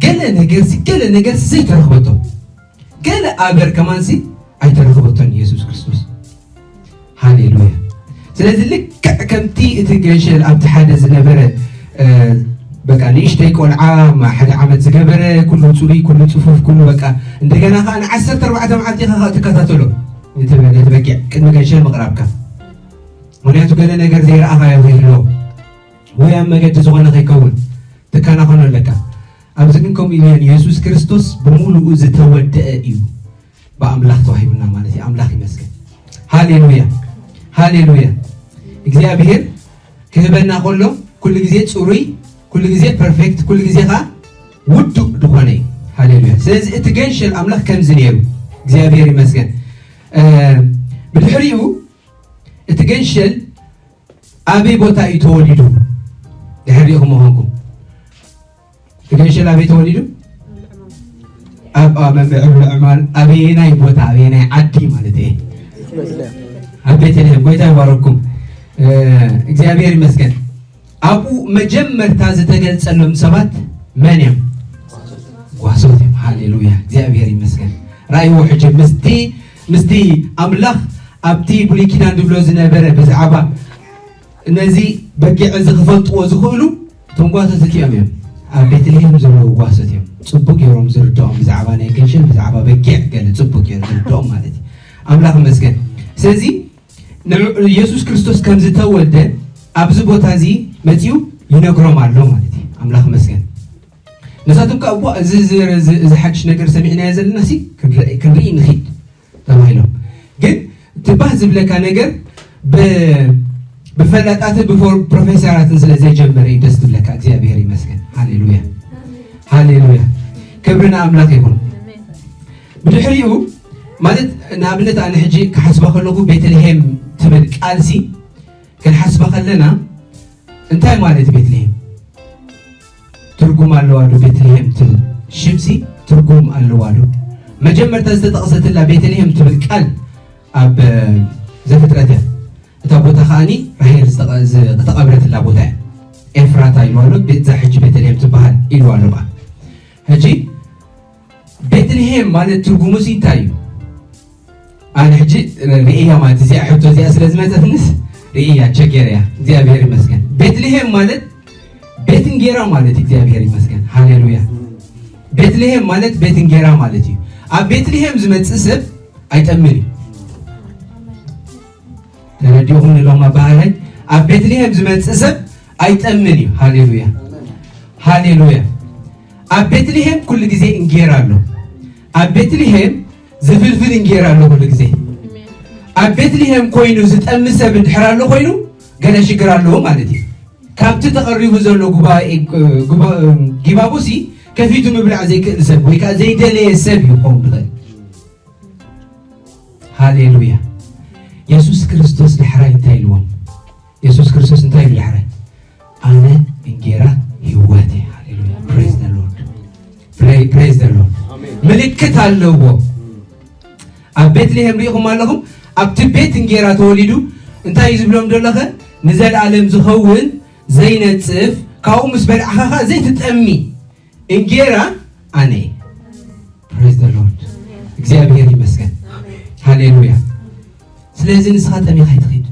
ገለ ነገርሲ፣ ገለ ነገርሲ ዘይተረኽበቶ፣ ገለ ኣበር ከማንሲ ኣይተረኽበቶን ኢየሱስ ክርስቶስ። ሃሌሉያ። ስለዚ ልክዕ ከምቲ እቲ ገንሸል ኣብቲ ሓደ ዝነበረ፣ እ፣ በቃ ንእሽተይ ቆልዓ፣ ማ-፣ ሓደ ዓመት ዝገበረ፣ ኩሉ ጽሩይ፣ ኩሉ ጽፉፍ፣ ኩሉ በቃ፣ እንደገና ከኣ ንዓሰርተ ኣርባዕተ መዓልቲ ኢኻ ከኣ ትከታተሎ፣ ነቲ በ-፣ ነቲ በጊዕ ቅድሚ ገንሸል ምቕራብካ። ምኽንያቱ ገለ ነገር ዘይረኣኻዮ ከይህልዎ፣ ወይ ኣብ መገዲ ዝኾነ ከይከውን ትከናኸኖ ኣለካ። ኣብዚ ግን ከምኡ ኢሉ የለን። የሱስ ክርስቶስ ብምሉኡ ዝተወደአ እዩ። ብኣምላኽ ተዋሂቡና ማለት እዩ። ኣምላኽ ይመስገን። ሃሌሉያ፣ ሃሌሉያ። እግዚኣብሔር ክህበና ከሎ ኩሉ ግዜ ጽሩይ፣ ኩሉ ግዜ ፐርፌክት፣ ኩሉ ግዜ ኸዓ ውዱእ ዝኾነ እዩ። ሃሌሉያ። ስለዚ እቲ ገንሸል ኣምላኽ ከምዚ ነይሩ። እግዚኣብሔር ይመስገን። እ፣ ብድሕሪኡ እቲ ገንሸል ኣበይ ቦታ እዩ ተወሊዱ? ድሕር ሪኢኹም ምዃንኩም። እቲ ገንሸል ኣበይ ተወሊዱ? ኣብ፣ ኣብ መምብዕ ዕማን። ኣበየናይ ቦታ፣ ኣበየናይ ዓዲ ማለት እየ? ኣብ ቤተልሔም። ጎይታ ይባረኩም። እ፣ እግዚኣብሔር ይመስገን። ኣብኡ መጀመርታ ዝተገልጸሎም ሰባት መን እዮም? ጓሶት እዮም። ሃሌሉያ፣ እግዚኣብሔር ይመስገን። ራእይዎ ሕጂ ምስቲ፣ ምስቲ ኣምላኽ ኣብቲ ብሉይ ኪዳን ዝብሎ ዝነበረ ብዛዕባ ነዚ በጊዕ እዚ ክፈልጥዎ ዝኽእሉ እቶም ጓሶት እቲኦም እዮም። ኣብ ቤተልሔም ዘለዉ ጓሶት እዮም። ጽቡቅ ገይሮም ዝርድኦም ብዛዕባ ናይ ገንሸል፣ ብዛዕባ በጊዕ ገለ ጽቡቅ ገይሩ ዝርድኦም ማለት እዩ። ኣምላኽ ይመስገን። ስለዚ ንዕ-፣ ኢየሱስ ክርስቶስ ከም ዝተወልደ ኣብዚ ቦታ እዚ መጺኡ ይነግሮም ኣሎ ማለት እዩ። ኣምላኽ ይመስገን። ንሳቶም ከኣ፣ "እቧ፣ እዚ፣ እዚ፣ እዚ፣ እዚ ሓድሽ ነገር ሰሚዕናዮ ዘለና ሲ ክንርኢ፣ ክንርኢ ንኺድ" ተባሂሎም። ግን እቲ ባህ ዝብለካ ነገር ብ-፣ ብፈላጣትን ብፎር-፣ ፕሮፌሰራትን ስለ ዘይጀመረ እዩ ደስ ዝብለካ። እግዚኣብሔር ይመስገን። ሃሌሉያ፣ ሃሌሉያ። ክብሪ ንኣምላኽ ይኹን። ብድሕሪኡ ማለት ንኣብነት ኣነ ሕጂ ክሓስባ ከለኹ ቤተልሔም ትብል ቃልሲ ክንሓስባ ከለና እንታይ ማለት ቤተልሔም? ትርጉም ኣለዋ ዶ ቤተልሔም ትብል ሽምሲ ትርጉም ኣለዋ ዶ? መጀመርታ ዝተጠቕሰትላ ቤተልሔም ትብል ቃል ኣብ ዘፍጥረት እያ። እታ ቦታ ከኣኒ ራሄል ዝተቐ-፣ ዝ-፣ ዝተቐብረትላ ቦታ እያ። ኤፍራታ ኢልዋ ኣሎ፣ ቤዛ ሕጂ ቤተልሔም ትበሃል ኢልዋ ኣሎ። በኣ ሕጂ ቤተልሔም ማለት ትርጉሙሲ እንታይ እዩ? ኣነ ሕጂ ርእያ ማለት እዚኣ ሕቶ እዚኣ ስለ ዝመጸትንስ ርእያ ቸገር እያ። እግዚኣብሔር ይመስገን። ቤትልሔም ማለት ቤት እንጌራ ማለት እዩ። እግዚኣብሔር ይመስገን። ሃሌሉያ። ቤትልሔም ማለት ቤት እንጌራ ማለት እዩ። ኣብ ቤትልሔም ዝመጽእ ሰብ ኣይጠምን እዩ። ተረዲኹም ንሎም ኣባሃላይ ኣብ ቤትልሔም ዝመጽእ ሰብ ኣይጠምን እዩ። ሃሌሉያ፣ ሃሌሉያ። ኣብ ቤትልሔም ኩሉ ግዜ እንጌራ ኣሎ። ኣብ ቤትልሔም ዝፍልፍል እንጌራ ኣሎ ኩሉ ግዜ። ኣብ ቤትልሔም ኮይኑ ዝጠሚ ሰብ እንድሕር ኣሎ ኮይኑ ገለ ሽግር ኣለዎ ማለት እዩ። ካብቲ ተቐሪቡ ዘሎ ጉባኤ፣ ጉባ-፣ ጊባቦሲ ከፊቱ ምብላዕ ዘይክእል ሰብ ወይ ከዓ ዘይደለየ ሰብ እዩ ክኸውን ዝኽእል። ሃሌሉያ። የሱስ ክርስቶስ ዳሕራይ እንታይ ኢልዎም? የሱስ ክርስቶስ እንታይ ኢሉ ዳሕራይ? "ኣነ እንጌራ ህይወት እየ።" ሃሌሉያ። Praise the Lord። Pray-፣ praise the Lord። ኣሜን። ምልክት ኣለዎ። ኣብ ቤትልሔም ርኢኹም ኣለኹም? ኣብቲ ቤት እንጌራ ተወሊዱ እንታይ እዩ ዝብሎም ደሎኸ? "ንዘለኣለም ዝኸውን ዘይነጽፍ፣ ካብኡ ምስ በላዕኻ ኸኣ ዘይትጠሚ እንጌራ ኣነ እየ።" Praise the Lord። እግዚኣብሔር ይመስገን። ሃሌሉያ። ስለዚ ንስኻ ጠሚኻ ኣይትኺድ።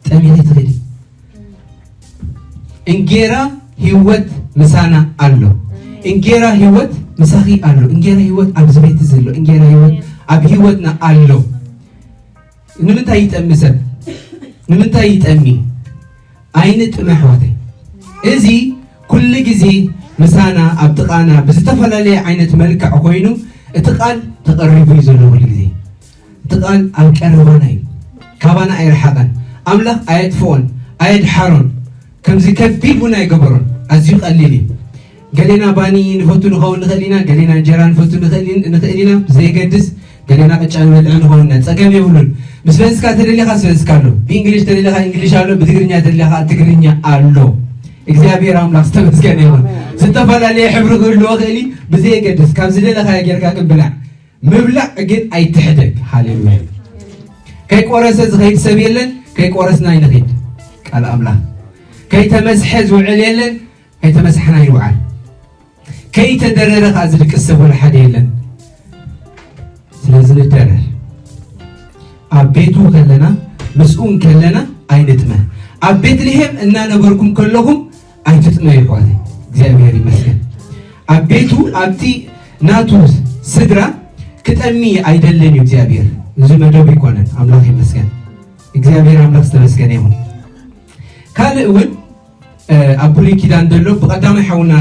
ጠሚኻ ኣይትኺድ። እንጌራ ህይወት ምሳና ኣሎ። እንጌራ ህይወት ምሳኺ ኣሎ። እንጌራ ህይወት ኣብዚ ቤት ዘሎ። እንጌራ ህይወት ኣብ ህይወትና ኣሎ። ንምንታይ ይጠሚ ሰብ? ንምንታይ ይጠሚ? ኣይንጥመ ኣሕዋተይ። እዚ ኩሉ ግዜ ምሳና ኣብ ጥቓና ብዝተፈላለየ ዓይነት መልክዕ ኮይኑ እቲ ቃል ተቐሪቡ እዩ ዘሎ ኩሉ ግዜ። እቲ ቃል ኣብ ቀረባና እዩ። ካባና ኣይረሓቐን። ኣምላኽ ኣየጥፍኦን፣ ኣየድሓሮን። ከምዚ ከቢድ እውን ኣይገበሮን። ኣዝዩ ቀሊል እዩ። ገሌና ባኒ ንፈቱ ንኸውን ንኽእል ኢና፣ ገሌና እንጀራ ንፈቱ ንኽእል ኢና፣ ዘይገድስ ገሌና ቅጫ ንበልዕ ንኸውን ኢና፣ ጸገም የብሉን። ብስቨንስካ ተደሊኻ ስቨንስካ ኣሎ፣ ብእንግሊሽ ተደሊኻ እንግሊሽ ኣሎ፣ ብትግርኛ ተደሊኻ ትግርኛ ኣሎ። እግዚኣብሔር ኣምላኽ ዝተመስገነ ይኹን። ዝተፈላለየ ሕብሪ ክህልዎ ኽእል እዩ፣ ብዘየገድስ ካብ ዝደለኻዮ ጌርካ ግን ብላዕ። ምብላዕ ግን ኣይትሕደግ። ሃሌሉያ። ከይቆረሰ ዝኸይድ ሰብ የለን፣ ከይቆረስና ይንኺድ። ቃል ኣምላኽ። ከይተመስሐ ዝውዕል የለን፣ ከይተመስሐና ይውዓል። ከይተደረረ ከኣ ዝድቅስ ሰብ ወላ ሓደ የለን። ስለዚ ንደረር። ኣብ ቤቱ ከለና፣ ምስኡ ከለና ኣይንጥመ። ኣብ ቤትልሔም እናነበርኩም ከለኹም ኣይትጥመ ይሕዋት። እግዚኣብሔር ይመስገን። ኣብ ቤቱ፣ ኣብቲ ናቱ ስድራ ክጠሚ ኣይደልን እዩ እግዚኣብሔር። እዚ መደብ ይኮነን። ኣምላኽ ይመስገን። እግዚኣብሔር ኣምላኽ ዝተመስገነ ይኹን። ካልእ እውን ኣብ ብሉይ ኪዳን ዘሎ ብቐዳማይ ሓውና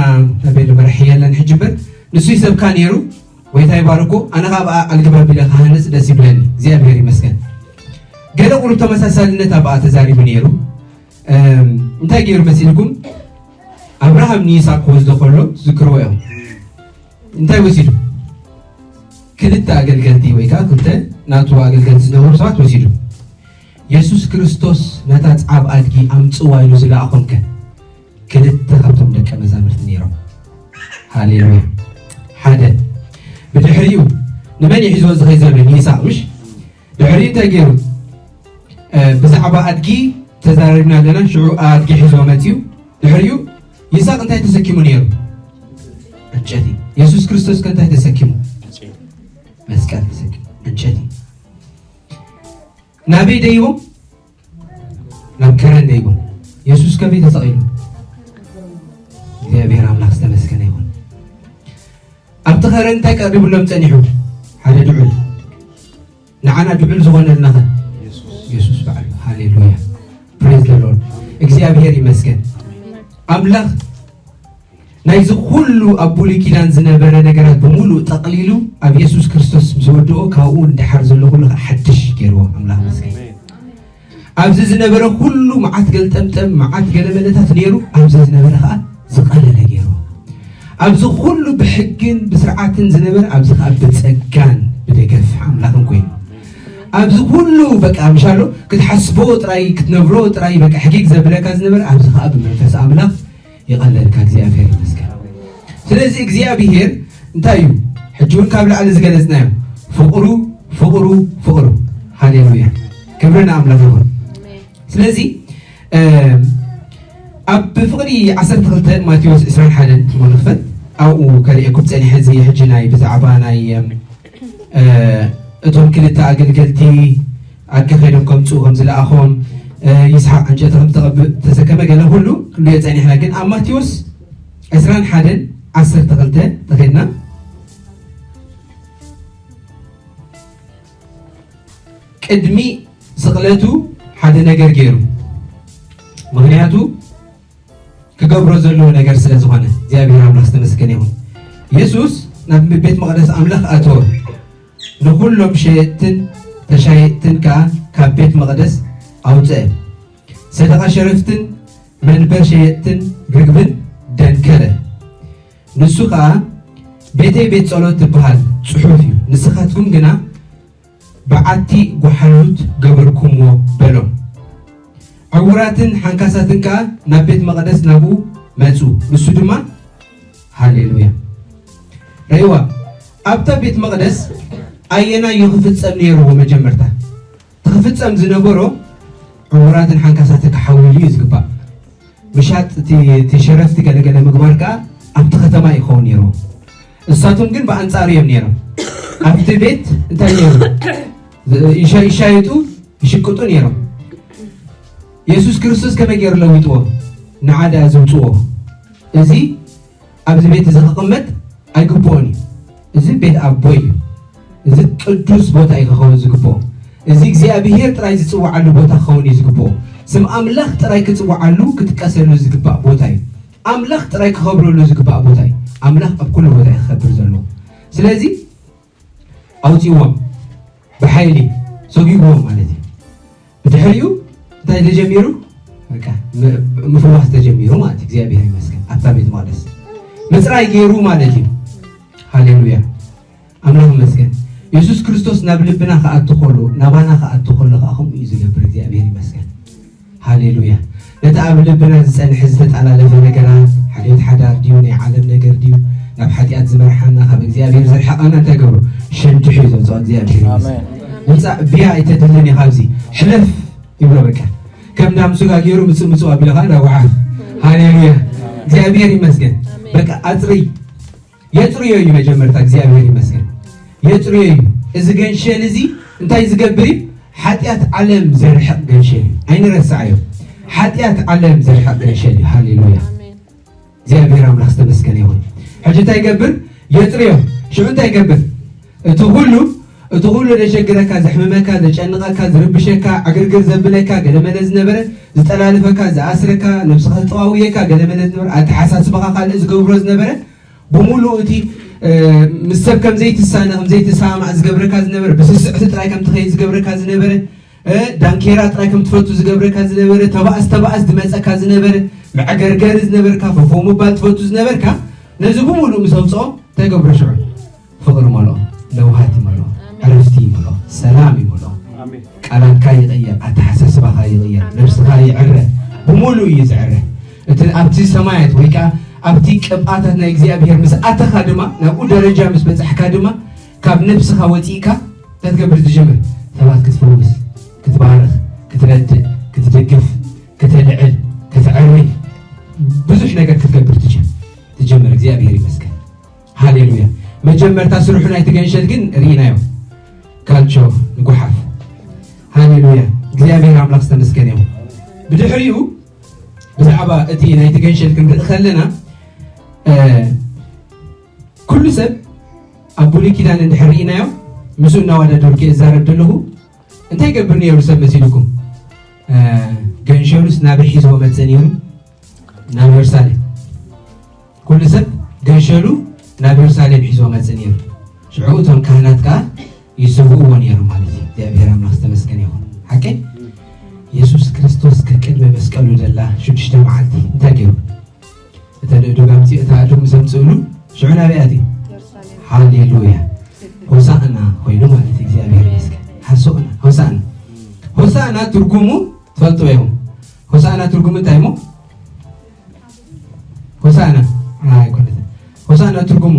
ኣቤል መራሒ የለን ሕጂ እምበር፣ ንሱ ይሰብካ ነይሩ። ጎይታ ይባርኮ። ኣነ ካብ ኣልግባ ቢለ ክሃንጽ ደስ ይብለኒ። እግዚኣብሔር ይመስገን። ገለ ቁሩብ ተመሳሳልነት ኣብኣ ተዛሪቡ ነይሩ። እንታይ ገይሩ መሲልኩም? ኣብርሃም ንይስሐቅ ክወስዶ ከሎ ዝክርዎ እዮም። እንታይ ወሲዱ? ክልተ ኣገልገልቲ ወይ ከዓ ክልተ ናቱ ኣገልገልቲ ዝነበሩ ሰባት ወሲዱ። የሱስ ክርስቶስ ነታ ጻዕብ ኣድጊ ኣምጽዋ ኢሉ ዝለኣኾም ከ ክልተ ካብቶም ደቀ መዛሙርቲ ነይሮም። ሃሌሉያ። ሓደ። ብድሕሪኡ ንመን እዩ ሒዝዎ ዝኸይ ዘሎ? ንይስሐቅ ምሽ? ድሕሪኡ እንታይ ገይሩ? ብዛዕባ ኣድጊ ተዛሪብና ኣለና። ሽዑ ኣድጊ ሒዝዎ መፅዩ። ድሕሪኡ ይስሐቅ እንታይ ተሰኪሙ ነይሩ? ዕንጨቲ። የሱስ ክርስቶስ ከ እንታይ ተሰኪሙ? መስቀል ተሰኪሙ። ዕንጨቲ። ናበይ ደይቦም? ናብ ከረን ደይቦም። የሱስ ከመይ ተሰቒሉ? እግዚኣብሔር ኣምላኽ ዝተመስገነ ይኹን። ኣብቲ ከረን እንታይ ቀሪቡሎም ጸኒሑ? ሓደ ድዑል። ንዓና ድዑል ዝኾነልናኸ? የሱስ ባዕሉ። ሃሌሉያ። Praise the Lord። እግዚኣብሔር ይመስገን። ኣምላኽ ናይዚ ኩሉ ኣብ ብሉይ ኪዳን ዝነበረ ነገራት ብምሉእ ጠቕሊሉ ኣብ የሱስ ክርስቶስ ምስ ወድኦ፣ ካብኡ ንደሓር ዘሎ ኩሉ ከዓ ሓድሽ ገይርዎ። ኣምላኽ ይመስገን። ኣብዚ ዝነበረ ኩሉ መዓት ገልጠምጠም፣ መዓት ገለመለታት ነይሩ፣ ኣብዚ ዝነበረ ከዓ ዝቐለለ ገይርዎ። ኣብዚ ኩሉ ብሕግን ብስርዓትን ዝነበረ፣ ኣብዚ ከዓ ብጸጋን ብደገፍ ኣምላኽን ኮይኑ። ኣብዚ ኩሉ በቃ ምሻሎ ክትሓስቦ ጥራይ፣ ክትነብሮ ጥራይ በቃ ሕጊግ ዘብለካ ዝነበረ፣ ኣብዚ ከዓ ብመንፈስ ኣምላኽ ይቐለልካ። እግዚኣብሔር ይመስገን። ስለዚ እግዚኣብሔር እንታይ እዩ? ሕጂ እውን ካብ ላዕሊ ዝገለጽናዮ ፍቕሩ፣ ፍቕሩ፣ ፍቕሩ። ሃሌሉያ። ክብሪ ንኣምላኽ ይኹን። ስለዚ፣ እ፣ ኣብ ፍቕሪ ዓሰርተ ክልተ ማቴዎስ ዕስራን ሓደን እሞ ንኽፈት፣ ኣብኡ ከርእየኩም ጸኒሐ። እዚ ሕጂ ናይ ብዛዕባ ናይ፣ እ፣ እ፣ እቶም ክልተ ኣገልገልቲ ኣድጊ ከይዶም ከምጽኡ ከም ዝለኣኾም፣ እ፣ ይስሓቅ ዕንጨቲ ከም ዝተቐብ-፣ ተሰከመ ገለ ኩሉ ክንሪኦ ጸኒሕና። ግን ኣብ ማቴዎስ ዕስራን ሓደን ዓሰርተ ክልተ ተኸድና፣ ቅድሚ ስቕለቱ ሓደ ነገር ገይሩ። ምኽንያቱ ክገብሮ ዘለዎ ነገር ስለ ዝኾነ፣ እግዚኣብሔር ኣምላኽ ዝተመስገነ ይኹን። የሱስ ናብ ቤት መቕደስ ኣምላኽ ኣተወ። ንኹሎም ሸየጥትን ተሻየጥትን ከኣ ካብ ቤት መቕደስ ኣውጽአ። ሰደቓ ሸረፍትን መንበር ሸየጥትን ርግብን ደንከረ። ንሱ ኸኣ፣ "ቤተይ ቤት ጸሎት ትበሃል ጽሑፍ እዩ፣ ንስኻትኩም ግና በዓቲ ጓሓሉት ገበርኩምዎ" በሎም። ዕዉራትን ሓንካሳትን ከኣ ናብ ቤት መቕደስ ናብኡ መጹ። ንሱ ድማ፣ ሃሌሉያ። ረእይዋ፣ ኣብታ ቤት መቕደስ ኣየናይ እዩ ክፍጸም ነይርዎ መጀመርታ? እቲ ክፍጸም ዝነበሮ ዕዉራትን ሓንካሳትን ክሓውዩ እዩ ዝግባእ። ምሻጥ እቲ፣ እቲ ሸረፍቲ ገለገለ ምግባር ከኣ ኣብቲ ከተማ እዩ ክኸውን ነይርዎ። እሳቶም ግን ብኣንጻሩ እዮም ነይሮም። ኣብቲ ቤት እንታይ ነይሩ? ይሻ-፣ ይሻየጡ፣ ይሽቅጡ ነይሮም። የሱስ ክርስቶስ ከመይ ገይሩ ለዊጥዎ? ንዓ ደኣ ዝውጽዎ። እዚ ኣብዚ ቤት እዚ ክቕመጥ ኣይግብኦን እዩ። እዚ ቤት ኣቦይ እዩ። እዚ ቅዱስ ቦታ እዩ ክኸውን ዝግብኦ። እዚ እግዚኣብሄር ጥራይ ዝጽውዓሉ ቦታ ክኸውን እዩ ዝግብኦ። ስም ኣምላኽ ጥራይ ክጽውዓሉ፣ ክጥቀሰሉ ዝግባእ ቦታ እዩ። ኣምላኽ ጥራይ ክኸብረሉ ዝግባእ ቦታ እዩ። ኣምላኽ ኣብ ኩሉ ቦታ እዩ ክኸብር ዘለዎ። ስለዚ ኣውጺእዎም፣ ብሓይሊ ሰጒግዎም ማለት እዩ። ብድሕሪኡ እንታይ ተጀሚሩ? በቃ ም-፣ ምፍዋስ ተጀሚሩ ማለት እዩ። እግዚኣብሔር ይመስገን። ኣብታ ቤት መቕደስ ብፅራይ ገይሩ ማለት እዩ። ሃሌሉያ፣ ኣምላኽ ይመስገን። የሱስ ክርስቶስ ናብ ልብና ክኣቱ ከሎ፣ ናባና ክኣቱ ከሎ ከዓ ከምኡ እዩ ዝገብር። እግዚኣብሔር ይመስገን። ሃሌሉያ። ነቲ ኣብ ልብና ዝጸንሐ ዝተጠላለፈ ነገራት፣ ሓልዮት ሓዳር ድዩ፣ ናይ ዓለም ነገር ድዩ፣ ናብ ሓጢኣት ዝመርሓና፣ ካብ እግዚኣብሔር ዘርሕቐና እንታይ ገብሮ? ሸንዲሑ እዩ ዘውፅኦ። እግዚኣብሔር ይመስገን። ኣሜን። ውፃእ፣ ብያ ኣይተድልን ኢኻ ኣብዚ። ሕለፍ ይብሎ በቃ። ከም ዳም ስጋ ገይሩ ምጽእ ምጽእ ኣቢልኻ እንዳጓሓፍ። ሃሌሉያ። እግዚኣብሔር ይመስገን። በቃ ኣጽሪ። የጽርዮ እዩ መጀመርታ። እግዚኣብሔር ይመስገን። የጽርዮ እዩ። እዚ ገንሸል እዚ እንታይ ዝገብር እዩ? ሓጢኣት ዓለም ዘርሕቕ ገንሸል እዩ። ኣይንረስዓዮ። ሓጢኣት ዓለም ዘርሕቕ ገንሸል እዩ። ሃሌሉያ። እግዚኣብሔር ኣምላኽ ዝተመስገነ ይኹን። ሕጂ እንታይ ይገብር? የጽርዮ። ሽዑ እንታይ ይገብር? እቲ ኩሉ፣ እቲ ኩሉ ዘሸግረካ፣ ዘሕምመካ፣ ዘጨንቐካ፣ ዝርብሸካ፣ ዕግርግር ዘብለካ፣ ገለመለ ዝነበረ፣ ዝጠላልፈካ፣ ዝኣስረካ፣ ነብስኻ ዝጠዋውየካ፣ ገለመለ ዝነበረ፣ ኣተሓሳስባኻ ካልእ ዝገብሮ ዝነበረ፣ ብምሉኡ እቲ፣ እ፣ ምስ ሰብ ከም ዘይትሳነ፣ ከም ዘይትሰማማዕ ዝገብረካ ዝነበረ፣ ብስስዕቲ ጥራይ ከም ትኸይድ ዝገብረካ ዝነበረ፣ እ፣ ዳንኬራ ጥራይ ከም ትፈቱ ዝገብረካ ዝነበረ፣ ተባእስ ተባእስ ዝመጸካ ዝነበረ፣ መዕገርገሪ ዝነበርካ፣ ፈፈው ምባል ትፈቱ ዝነበርካ፣ ነዚ ብምሉኡ ምስ ኣውጽኦ፣ እንታይ ገብሮ ሽዑ? ፍቕሪ መልኦ፣ ለውሃት ይመልኦ፣ ኣሜን። ዕረፍቲ ይመልኦ፣ ሰላም ይመልኦ። ኣሜን። ቃላትካ ይቕየር፣ ኣተሓሳስባኻ ይቕየር፣ ኣሜን። ነብስኻ ይዕረ፣ ብምሉእ እዩ ዝዕረ። እቲ ኣብቲ ሰማያት ወይ ከዓ ኣብቲ ቅብኣታት ናይ እግዚኣብሔር ምስ ኣተኻ ድማ፣ ናብኡ ደረጃ ምስ በጻሕካ ድማ፣ ካብ ነብስኻ ወጺእካ እንታይ ትገብር ትጅምር? ሰባት ክትፍውስ፣ ክትባርኽ፣ ክትረድእ፣ ክትድግፍ፣ ከተልዕል፣ ከተዕሪ፣ ብዙሕ ነገር ክትገብር ትጅ-፣ ትጅምር። እግዚኣብሔር ይመስገን። ሃሌሉያ። መጀመርታ ስርሑ ናይቲ ገንሸል ግን ርኢናዮ። ካልቾ ንጉሓፍ። ሃሌሉያ። እግዚኣብሔር ኣምላኽ ዝተመስገነ ይኹን። ብድሕሪኡ ብዛዕባ እቲ ናይቲ ገንሸል ክንርኢ ከለና፣ እ፣ ኩሉ ሰብ ኣብ ብሉይ ኪዳን እንድሕር ርኢናዮ፣ ምስኡ እናወዳደርኩ እየ ዝዛረብ ዘለኹ። እንታይ ይገብር ነይሩ ሰብ መሲልኩም? እ፣ ገንሸሉስ ናበይ ሒዝዎ መጽእ ነይሩ? ናብ የሩሳሌም። ኩሉ ሰብ ገንሸሉ ናብ የሩሳሌም ሒዝዎ መጽእ ነይሩ። ሽዑ እቶም ካህናት ከኣ ይስውእዎ ነይሩ ማለት እዩ። እግዚኣብሔር ኣምላኽ ዝተመስገነ ይኹን። ሓቀይ? የሱስ ክርስቶስ ከቅድሚ መስቀሉ ዘላ ሽዱሽተ መዓልቲ እንታይ ገይሩ? እተን ኣእዱግ ኣምጺኡ፣ እታ ኣእዱግ ምስ ኣምጽእሉ፣ ሽዑ ናበይ ኣትዩ? የሩሳሌም። ሃሌሉያ። ሆሳዕና ኮይኑ ማለት እዩ። እግዚኣብሔር ይመስገን። ሃሶዕና፣ ሆሳዕና። ሆሳዕና ትርጉሙ ትፈልጥዎ ኢኹም። ሆሳዕና ትርጉሙ እንታይ እሞ? ሆሳዕና። ኣይኮነትን። ሆሳዕና ትርጉሙ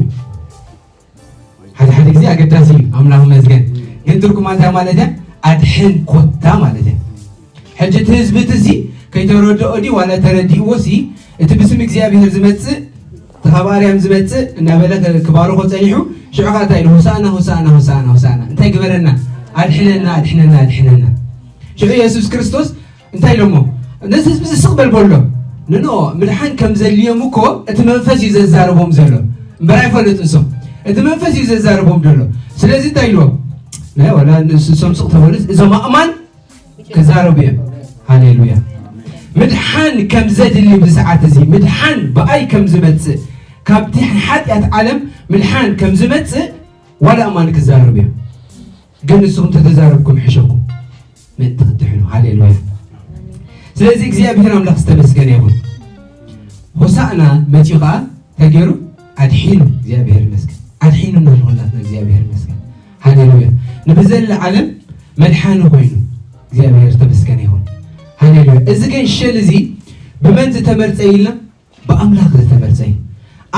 ሓደ ሓደ ግዜ ኣገዳሲ እዩ። ኣምላኽ ይመስገን። ግን ትርጉማ እንታይ ማለት እያ? ኣድሕን ኮታ ማለት እያ። ሕጂ እቲ ህዝቢ እቲ እዚ ከይተረድኦ ድዩ ዋላ ተረዲእዎ ሲ እቲ ብስም እግዚኣብሔር ዝመጽእ እቲ ካብ ኣርያም ዝመጽእ እናበለ ክባርኾ ጸኒሑ ሽዑ ኸዓ እንታይ ኢሉ? ሆሳዕና፣ ሆሳዕና፣ ሆሳዕና፣ ሆሳዕና። እንታይ ግበረና? ኣድሕነና፣ ኣድሕነና፣ ኣድሕነና። ሽዑ የሱስ ክርስቶስ እንታይ ኢሎሞ? ነዚ ህዝቢ እዚ ስቕ በል በሎ። ንኖ ምድሓን ከም ዘድልዮም እኮ እቲ መንፈስ እዩ ዘዛርቦም ዘሎ። እምበር ኣይፈለጡ ንሶም። እቲ መንፈስ እዩ ዘዛርቦም ዘሎ። ስለዚ እንታይ ኢልዎም? ናይ ዋላ ንሶም ስቕ ተበሉስ እዞም ኣእማን ክዛረቡ እዮም። ሃሌሉያ። ምድሓን ከም ዘድሊ ብሰዓት እዚ ምድሓን ብኣይ ከም ዝመጽእ ካብቲ ሓጢኣት ዓለም ምድሓን ከም ዝመጽእ ዋላ ኣእማን ክዛረቡ እዮም። ግን ንስኹም ተተዛረብኩም ሕሸኩም ምእንቲ ክትድሕኑ። ሃሌሉያ። ስለዚ እግዚኣብሔር ኣምላኽ ዝተመስገነ ይኹን። ሆሳዕና መጺኡ ኸዓ እንታይ ገይሩ? ኣድሒኑ። እግዚኣብሔር ይመስገን። ኣድሒኑ እናልኾናትና እግዚኣብሔር ይመስገን። ሃሌሉያ። ንብዘለ ዓለም መድሓኒ ኮይኑ እግዚኣብሔር ዝተመስገነ ይኹን። ሃሌሉያ። እዚ ገንሸል እዚ ብመን ዝተመርጸ ኢልና? ብኣምላኽ ዝተመርጸ እዩ።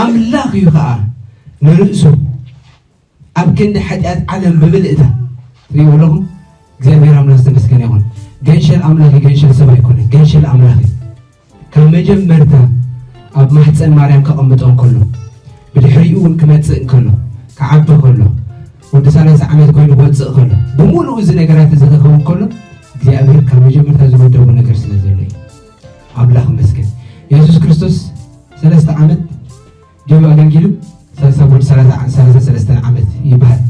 ኣምላኽ እዩ ኸዓ ንርእሱ ኣብ ክንዲ ሓጢኣት ዓለም ብምልእታ ትሪእዎ ኣለኹም። እግዚኣብሔር ኣምላኽ ዝተመስገነ ይኹን። ገንሸል ኣምላኽ እዩ፣ ገንሸል ሰብ ኣይኮነን። ገንሸል ኣምላኽ እዩ። ካብ መጀመርታ ኣብ ማሕፀን ማርያም ከቐምጦ እንከሎ፣ ብድሕሪኡ እውን ክመፅእ እንከሎ፣ ክዓቢ ከሎ፣ ወዲ ሰላሳ ዓመት ኮይኑ ክወፅእ ከሎ፣ ብምሉኡ እዚ ነገራት እዚ ክኸውን ከሎ፣ እግዚኣብሔር ካብ መጀመርታ ዝመደቦ ነገር ስለ ዘሎ እዩ። ኣምላኽ ይመስገን። የሱስ ክርስቶስ ሰለስተ ዓመት ድዩ ኣገልጊሉ? ሰለስተ ወዲ ሰላሳ፣ ሰላሳ ሰለስተ ዓመት ይበሃል።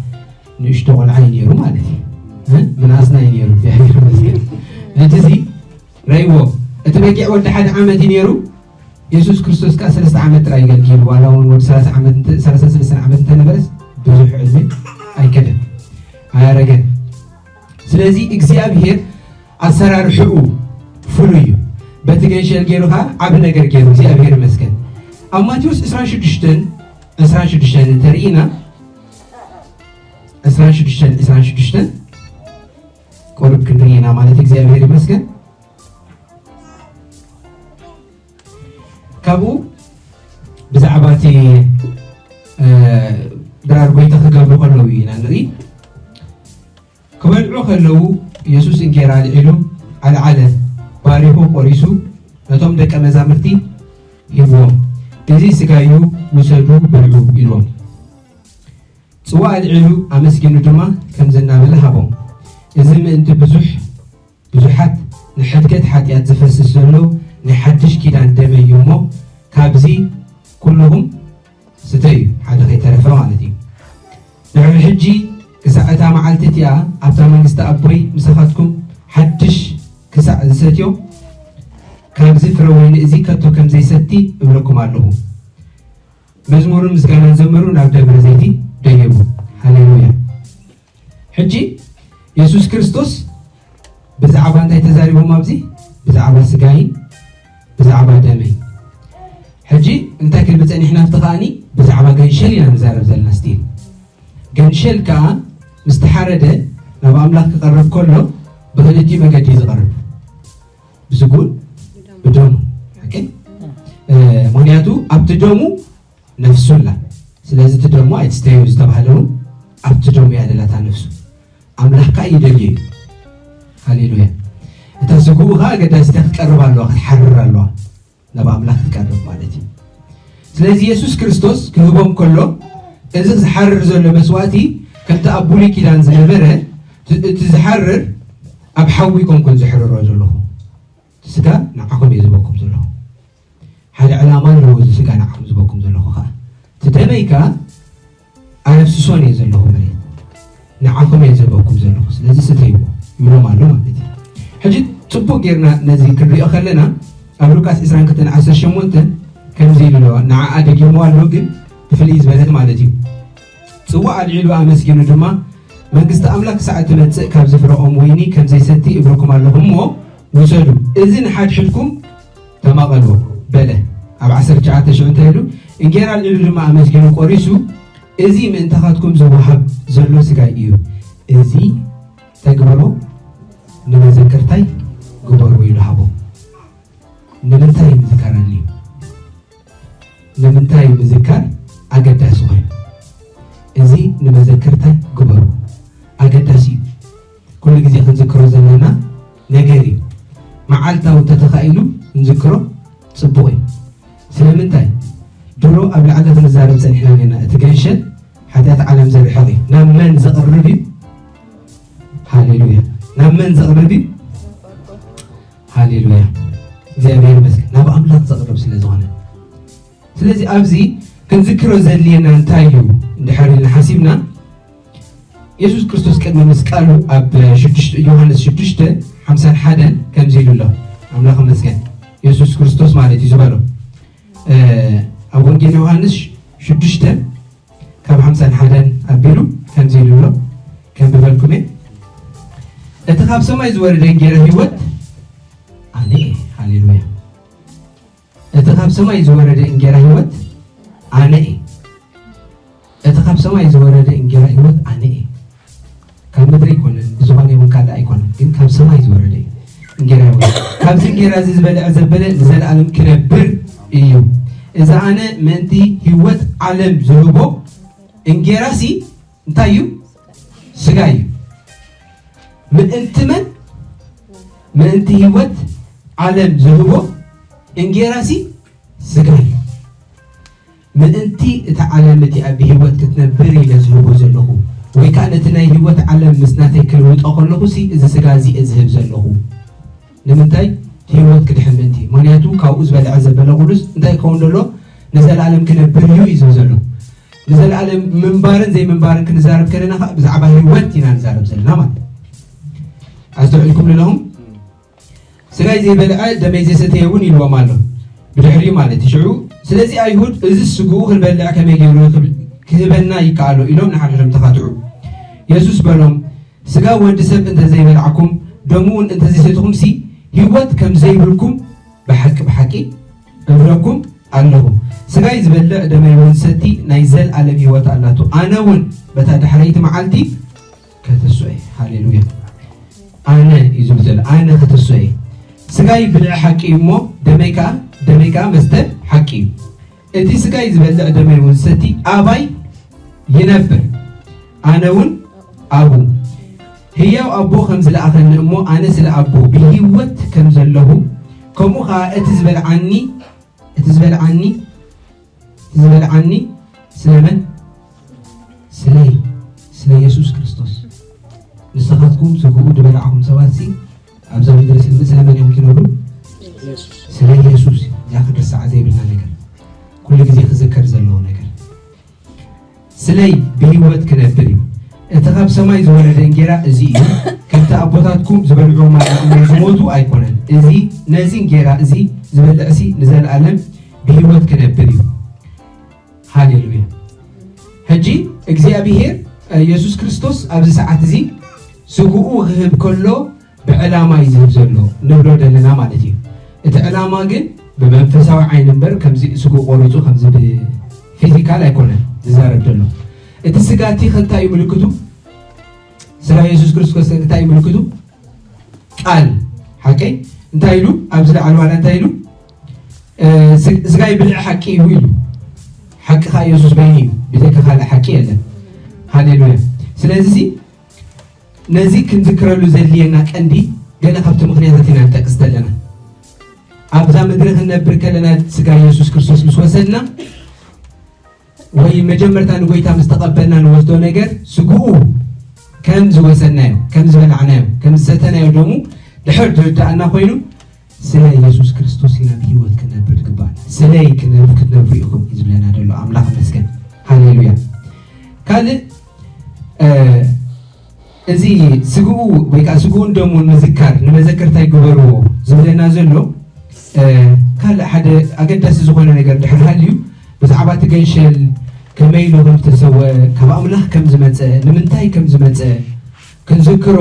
ንእሽቶ ቆልዓ እዩ ነይሩ ማለት እዩ። እ? ምናስና እዩ ነይሩ። እግዚኣብሔር ይመስገን። ሕጂ እዚ ረእይዎ። እቲ በጊዕ ወዲ ሓደ ዓመት እዩ ነይሩ። የሱስ ክርስቶስ ከኣ ሰለስተ ዓመት ጥራይ ኣገልጊሉ። ዋላ እውን ወዲ ሰላሳ ዓመት እንተ-፣ ሰላሳ ሰለስተ ዓመት እንተነበረስ ብዙሕ ዕድመ ኣይከደን። ኣያረገን። ስለዚ እግዚኣብሔር ኣሰራርሕኡ ፍሉይ እዩ። በቲ ገንሸል ገይሩ ኸዓ ዓቢ ነገር ገይሩ፣ እግዚኣብሔር ይመስገን። ኣብ ማቴዎስ ዕስራን ሽዱሽተን ዕስራን ሽዱሽተን እንተርኢና፣ ዕስራን ሽዱሽተን ዕስራን ሽዱሽተን ቁሩብ ክንርኢ ኢና ማለት እግዚኣብሔር ይመስገን። ካብኡ ብዛዕባ እቲ ድራር ጎይታ ክገብሩ ከለዉ ኢና ንርኢ። ክበልዑ ከለዉ የሱስ እንጌራ ኣልዒሉ ኣልዓለ፣ ባሪኹ ቆሪሱ ነቶም ደቀ መዛምርቲ ሂብዎም፣ እዚ ስጋዩ ውሰዱ ብልዑ ኢልዎም። ጽዋ ኣልዒሉ ኣመስጊኑ ድማ ከምዚ እናበለ ሃቦም፣ እዚ ምእንቲ ብዙሕ ብዙሓት ንሕድገት ሓጢኣት ዝፈስስ ዘሎ ናይ ሓድሽ ኪዳን ደመይ እዩ እሞ ካብዚ ኩልኹም ስተዩ፣ ሓደ ከይተረፈ ማለት እዩ። ድሕሪ ሕጂ ክሳዕ እታ መዓልቲ እቲኣ ኣብታ መንግስቲ ኣቦይ ምሳኻትኩም ሓድሽ ክሳዕ ዝሰትዮ ካብዚ ፍረ ወይኒ እዚ ከቶ ከም ዘይሰቲ እብለኩም ኣለኹ። መዝሙርን ምስጋናን ዘመሩ ናብ ደብረ ዘይቲ ደየቡ። ሃሌሉያ። ሕጂ የሱስ ክርስቶስ ብዛዕባ እንታይ ተዛሪቦም ኣብዚ? ብዛዕባ ስጋይ፣ ብዛዕባ ደመይ። ሕጂ እንታይ ክንብል ጸኒሕና ኣብቲ ከኣኒ ብዛዕባ ገንሸል ኢና ንዛረብ ዘለና ስቲል። ገንሸል ከኣ ምስ ተሓረደ ናብ ኣምላኽ ክቐርብ ከሎ ብኽልቲኡ መገዲ እዩ ዝቐርብ። ብስጉን ብደሙ። ኦኬ? እ፣ ምኽንያቱ ኣብቲ ደሙ ነፍሱ ኣላ። ስለዚ እቲ ደሙ ኣይትስተዩ ዝተባህለ እውን ኣብቲ ደሙ እያ ደላታ ነፍሱ። ኣምላኽ ከኣ ይደልዮ እዩ። ሃሌሉያ። እታ ስግኡ ከኣ ኣገዳሲት ክትቀርብ ኣለዋ፣ ክትሓርር ኣለዋ። ናብ ኣምላኽ ክትቀርብ ማለት እዩ። ስለዚ የሱስ ክርስቶስ ክህቦም ከሎ እዚ ዝሓርር ዘሎ መስዋእቲ ከምቲ ኣብ ብሉይ ኪዳን ዝነበረ እቲ ዝሓርር ኣብ ሓዊ ይኮንኩን ዝሕርሮ ዘለኹ። ስጋ ንዓኹም እየ ዝህበኩም ዘለኹ። ሓደ ዕላማ ኣለዎ እዚ ስጋ ንዓኹም ዝህበኩም ዘለኹ ከኣ። እቲ ደመይ ከኣ ኣነፍስሶን እየ ዘለኹ መሬት። ንዓኹም እየ ዝህበኩም ዘለኹ። ስለዚ ስተይዎ ይብሎም ኣሎ ማለት እዩ። ሕጂ ጽቡቕ ጌርና ነዚ ክንሪኦ ከለና ኣብ ሉቃስ ዕስራን ክልተን ዓሰርተ ሸሞንተ ከምዚ ኢሉ ኣሎ። ንዓኣ ደጊምዋ ኣሎ ግን ብፍልይ ዝበለት ማለት እዩ። ጽዋእ ኣልዒሉ ኣመስጊኑ ድማ መንግስቲ ኣምላኽ ክሳዕ እትመጽእ ካብ ዝፍረኦም ወይኒ ከም ዘይሰቲ እብለኩም ኣለኹ እሞ ውሰዱ። እዚ ንሓድሕድኩም ተማቐልዎ በለ። ኣብ ዓሰርተ ትሽዓተ ሽዑ እንታይ ኢሉ? እንጌራ ኣልዒሉ ድማ ኣመስጊኑ ቆሪሱ፣ እዚ ምእንታኻትኩም ዝወሃብ ዘሎ ስጋይ እዩ። እዚ ተግበሮ ንመዘከርታይ ግበርዎ ኢሉ ሃቦም። ንምንታይ ምዝካር ኣድልዩ? ንምንታይ ምዝካር ኣገዳሲ ኮይኑ? እዚ ንመዘከርታይ ግበሩ። ኣገዳሲ እዩ። ኩሉ ግዜ ክንዝክሮ ዘለና ነገር እዩ። መዓልታዊ እንተተኻኢሉ ክንዝክሮ ጽቡቕ እዩ። ስለምንታይ? ድሮ ኣብ ላዕሊ ክንዛረብ ጸኒሕና ነና። እቲ ገንሸል ሓጢኣት ዓለም ዘርሕቕ እዩ። ናብ መን ዘቕርብ እዩ? ሃሌሉያ። ናብ መን ዘቕርብ እዩ? ሃሌሉያ። እግዚኣብሔር ይመስገን። ናብ ኣምላኽ ዘቕርብ ስለ ዝኾነ። ስለዚ ኣብዚ ክንዝክሮ ዘድልየና እንታይ እዩ? እንድሕር ኢልና ሓሲብና፣ የሱስ ክርስቶስ ቅድሚ ምስቃሉ ኣብ ሽዱሽተ፣ ዮሃንስ ሽዱሽተ፣ ሓምሳን ሓደን ከምዚ ኢሉ ኣሎ። ኣምላኽ ይመስገን። የሱስ ክርስቶስ ማለት እዩ ዝበሎ። እ፣ ኣብ ወንጌል ዮሃንስ ሽዱሽተ ካብ ሓምሳን ሓደን ኣቢሉ ከምዚ ኢሉ ኣሎ። ከንብበልኩም እየ። እቲ ካብ ሰማይ ዝወረደ እንጌራ ህይወት ኣነ እየ። ሃሌሉያ። እቲ ካብ ሰማይ ዝወረደ እንጌራ ህይወት ኣነ እየ። እቲ ካብ ሰማይ ዝወረደ እንጌራ ህይወት ኣነ እየ። ካብ ምድሪ ኣይኮነን፣ ብዝኾነ ይኹን ካልእ ኣይኮነን፣ ግን ካብ ሰማይ ዝወረደ እዩ። እንጌራ ህይወት። ካብዚ እንጌራ እዚ ዝበልዐ ዘበለ ንዘለኣለም ክነብር እዩ። እዚ ኣነ ምእንቲ ህይወት ዓለም ዝህቦ እንጌራሲ እንታይ እዩ? ስጋ እዩ። ምእንቲ መን? ምእንቲ ህይወት ዓለም ዝህቦ እንጌራሲ ስጋ እዩ። ምእንቲ እታ ዓለም እቲኣ ብህይወት ክትነብር ኢለ ዝህቦ ዘለኹ፣ ወይ ከኣ ነቲ ናይ ህይወት ዓለም ምስ ናተይ ክልውጦ ከለኹ ሲ፣ እዚ ስጋ እዚ እየ ዝህብ ዘለኹ። ንምንታይ? ህይወት ክድሕን ምእንቲ። ምኽንያቱ ካብኡ ዝበልዐ ዘበለ ኩሉስ እንታይ ክኸውን ዘሎ? ንዘለኣለም ክነብር እዩ እዩ ዝብል ዘሎ። ንዘለኣለም ምንባርን ዘይምንባርን ክንዛረብ ከለና ከኣ ብዛዕባ ህይወት ኢና ንዛረብ ዘለና ማለት እዩ። ኣስተውዒልኩም ኣለኹም? ስጋይ ዘይበልዐ ደመይ ዘይሰተየ እውን ኢልዎም ኣሎ። ብድሕሪኡ ማለት እዩ። ሽዑ ስለዚ ኣይሁድ እዚ ስግኡ ክንበልዕ ከመይ ገይሩ ክብ-፣ ክህበና ይከኣሎ ኢሎም ንሓድሕዶም ተኻትዑ። የሱስ በሎም፣ ስጋ ወዲ ሰብ እንተ ዘይበላዕኩም ደሙ እውን እንተ ዘይሰትኹምሲ ህይወት ከም ዘይብልኩም ብሓቂ ብሓቂ እብለኩም ኣለኹ። ስጋይ ዝበልዕ ደመይ እውን ዝሰቲ ናይ ዘለኣለም ህይወት ኣላቶ። ኣነ እውን በታ ዳሕረይቲ መዓልቲ ከተስኦ እየ። ሃሌሉያ። ኣነ እዩ ዝብል ዘሎ፣ ኣነ ከተስኦ እየ። ስጋይ ብልዒ ሓቂ እዩ እሞ፣ ደመይ ከኣ፣ ደመይ ከኣ መስተ ሓቂ እዩ። እቲ ስጋይ ዝበልዕ ደመይ እውን ዝሰቲ ኣባይ ይነብር፣ ኣነ እውን ኣብኡ። ህያው ኣቦ ከም ዝለኣኸኒ እሞ፣ ኣነ ስለ ኣቦ ብህይወት ከም ዘለኹ፣ ከምኡ ኸኣ እቲ ዝበልዓኒ፣ እቲ ዝበልዓኒ፣ እቲ ዝበልዓኒ ስለመን? ስለይ፣ ስለ የሱስ ክርስቶስ። ንስኻትኩም ስግኡ ዝበላዕኹም ሰባትሲ፣ ኣብዛ ምድሪ ስለ፣ ስለመን ኢኹም ትነብሩ? ስለ የሱስ። እዚኣ ክንርስዓ ዘይብልና ነገር፣ ኩሉ ግዜ ክዝከር ዘለዎ ነገር። ስለይ ብህይወት ክነብር እዩ። እቲ ካብ ሰማይ ዝወረደ እንጌራ እዚ እዩ። ከምቲ ኣቦታትኩም ዝበልዕዎ ማና እሞ ዝሞቱ ኣይኮነን። እዚ፣ ነዚ እንጌራ እዚ ዝበልዕሲ ንዘለኣለም ብህይወት ክነብር እዩ። ሃሌሉያ። ሕጂ እግዚኣብሔር፣ እ፣ የሱስ ክርስቶስ ኣብዚ ሰዓት እዚ ስግኡ ክህብ ከሎ ብዕላማ እዩ ዝህብ ዘሎ ንብሎ ዘለና ማለት እዩ። እቲ ዕላማ ግን ብመንፈሳዊ ዓይኒ እምበር ከምዚ ስግኡ ቆሪጹ ከምዚ ብፊዚካል ኣይኮነን ዝዛረብ ዘሎ። እቲ ስጋ እቲ ከ እንታይ እዩ ምልክቱ? ስጋ የሱስ ክርስቶስ እንታይ እዩ ምልክቱ? ቃል ሓቀይ እንታይ ኢሉ? ኣብዚ ላዕሊ ዋላ እንታይ ኢሉ? እ፣ ስ-፣ ስጋይ ብልዒ ሓቂ እዩ ኢሉ። ሓቂ ኸዓ የሱስ በይኑ እዩ። ብዘይካ ካልእ ሓቂ የለን። ሃሌሉያ። ስለዚ ነዚ ክንዝክረሉ ዘድልየና ቀንዲ ገለ ካብቲ ምኽንያታት ኢና ንጠቅስ ዘለና። ኣብዛ ምድሪ ክንነብር ከለና ስጋ የሱስ ክርስቶስ ምስ ወሰድና ወይ መጀመርታ ንጎይታ ምስ ተቐበልና ንወስዶ ነገር ስግኡ ከም ዝወሰድናዮ፣ ከም ዝበላዕናዮ፣ ከም ዝሰተናዮ ደሙ ድሕር ዝርዳእና ኮይኑ ስለ የሱስ ክርስቶስ ኢና ብህይወት ክንነብር ዝግባእና። ስለይ ክነብ-፣ ክትነብሩ ኢኹም እዩ ዝብለና ዘሎ። ኣምላኽ ይመስገን። ሃሌሉያ። ካልእ፣ እ፣ እዚ ስግኡ ወይ ከዓ ስግኡን ደሙን ምዝካር ንመዘክርታ ይግበርዎ ዝብለና ዘሎ፣ እ፣ ካልእ ሓደ ኣገዳሲ ዝኾነ ነገር ድሕር ሃልዩ ብዛዕባ እቲ ገንሸል ከመይ ኢሉ ከም ዝተሰወ፣ ካብ ኣምላኽ ከም ዝመጸ፣ ንምንታይ ከም ዝመጸ ክንዝክሮ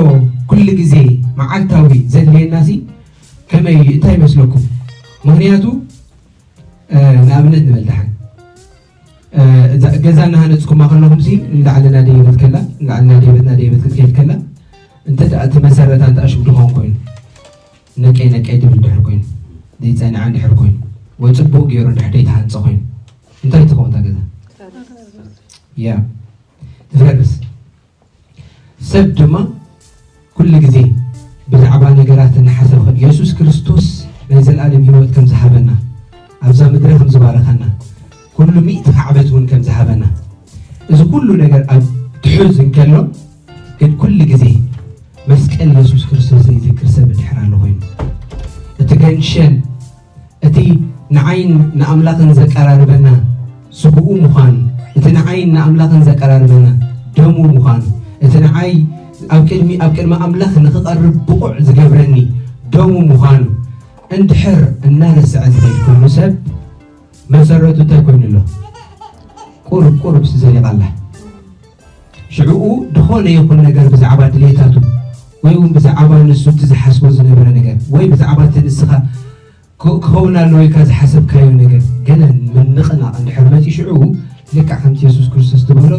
ኩሉ ግዜ መዓልታዊ ዘድልየናሲ ከመይ እዩ? እንታይ ይመስለኩም? ምኽንያቱ፣ እ፣ ንኣብነት ንበል ደሓን፣ እ፣ እዛ ገዛ እናሃነጽኩማ ከለኹምሲ ንላዕሊ ናደየበት ከላ፣ ንላዕሊ ናደየበት፣ ናደየበት ክትከይድ ከላ፣ እንተ ደኣ እቲ መሰረታ እንተ ኣሽም ድኾን ኮይኑ፣ ነቀይ ነቀይ ድብል ድሕር ኮይኑ፣ ዘይጸንዐ እንድሕር ኮይኑ፣ ወይ ጽቡቕ ገይሩ እንድሕር ዘይተሃንጸ ኮይኑ፣ እንታይ ትኸውን እታ ገዛ? ያ፣ ትፈርስ። ሰብ ድማ ኩሉ ግዜ ብዛዕባ ነገራት እናሓሰበ፣ የሱስ ክርስቶስ ናይ ዘለኣለም ህይወት ከም ዝሃበና፣ ኣብዛ ምድሪ ከም ዝባረኸና፣ ኩሉ ሚእቲ ካዕበት እውን ከም ዝሃበና፣ እዚ ኩሉ ነገር ኣብ ትሑዝ እንከሎ፣ ግን ኩሉ ግዜ መስቀል የሱስ ክርስቶስ ዘይዝክር ሰብ እንድሕር ኣሎ ኮይኑ፣ እቲ ገንሸል፣ እቲ ንዓይን ንኣምላኽን ዘቀራርበና ስግኡ ምዃኑ፣ እቲ ንዓይን ንኣምላኽን ዘቀራርበና ደሙ ምዃኑ፣ እቲ ንዓይ ኣብ ቅድሚ፣ ኣብ ቅድሚ ኣምላኽ ንኽቐርብ ብቑዕ ዝገብረኒ ደሙ ምዃኑ እንድሕር እናረስዐ ዝኸይድ ኩሉ ሰብ መሰረቱ እንታይ ኮይኑ ኣሎ? ቁሩብ ቁሩብ ዘሊቓ ኣላ። ሽዕኡ ድኾነ ይኹን ነገር ብዛዕባ ድሌታቱ ወይ እውን ብዛዕባ ንሱ እቲ ዝሓስቦ ዝነበረ ነገር ወይ ብዛዕባ እቲ ንስኻ ክ-፣ ክኸውን ኣለዎ ኢልካ ዝሓሰብካዮ ነገር ገለ ምንቕናቕ እንድሕር መፂኡ ሽዕኡ ልክዕ ከምቲ የሱስ ክርስቶስ ዝበሎ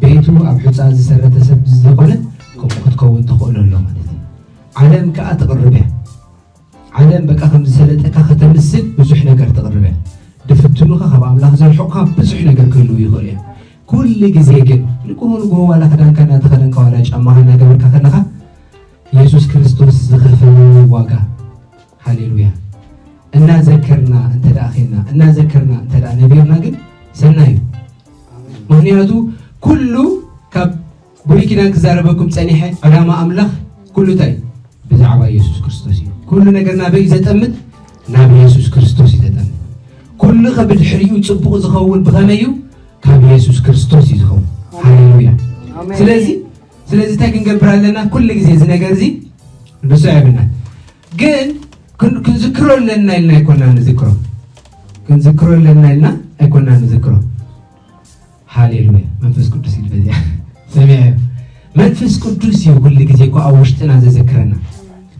ቤቱ ኣብ ሑፃ ዝሰረተ ሰብ ዝኾነ ከምኡ ክትከውን ተኽእሎ ኣሎ ማለት እዩ። ዓለም ከዓ ትቕርብ እያ። ዓለም በቃ ከም ዝሰለጠካ ከተምስል ብዙሕ ነገር ትቕርብ እያ። ድፍትኑኻ ካብ ኣምላኽ ዘርሕቑኻ ብዙሕ ነገር ክህልው ይኽእሉ እዮም። ኩሉ ግዜ ግን ንግሆ ንግሆ ዋላ ክዳንካ እናተኸደንካ ዋላ ጫማኻ እናገበርካ ከለኻ የሱስ ክርስቶስ ዝኸፈለሉ ዋጋ፣ ሃሌሉያ፣ እናዘከርና እንተ ደኣ ኼንና፣ እናዘከርና እንተ ደኣ ነቢርና ግን ሰናይ እዩ። ምኽንያቱ ኩሉ ካብ ብሉይ ኪዳን ክዛረበኩም ጸኒሐ፣ ዕላማ ኣምላኽ ኩሉ እንታይ እዩ? ብዛዕባ የሱስ ክርስቶስ እዩ። ኩሉ ነገር ናበይ እዩ ዘጠምት? ናብ የሱስ ክርስቶስ እዩ ዘጠምት። ኩሉ ከ ብድሕሪኡ ጽቡቕ ዝኸውን ብኸመይ እዩ? ካብ የሱስ ክርስቶስ እዩ ዝኸውን። ሃሌሉያ። ኣሜን። ስለዚ፣ ስለዚ እንታይ ክንገብር ኣለና? ኩሉ ግዜ እዚ ነገር እዚ ንሱ ኣይብልና። ግን ክን-፣ ክንዝክሮ ኣለና ኢልና ኣይኮና ንዝክሮ። ክንዝክሮ ኣለና ኢልና ኣይኮና ንዝክሮ። ሃሌሉያ። መንፈስ ቅዱስ እዩ በዚያ ሰሚዐ። መንፈስ ቅዱስ እዩ ኩሉ ግዜ እኮ ኣብ ውሽጥና ዘዘክረና።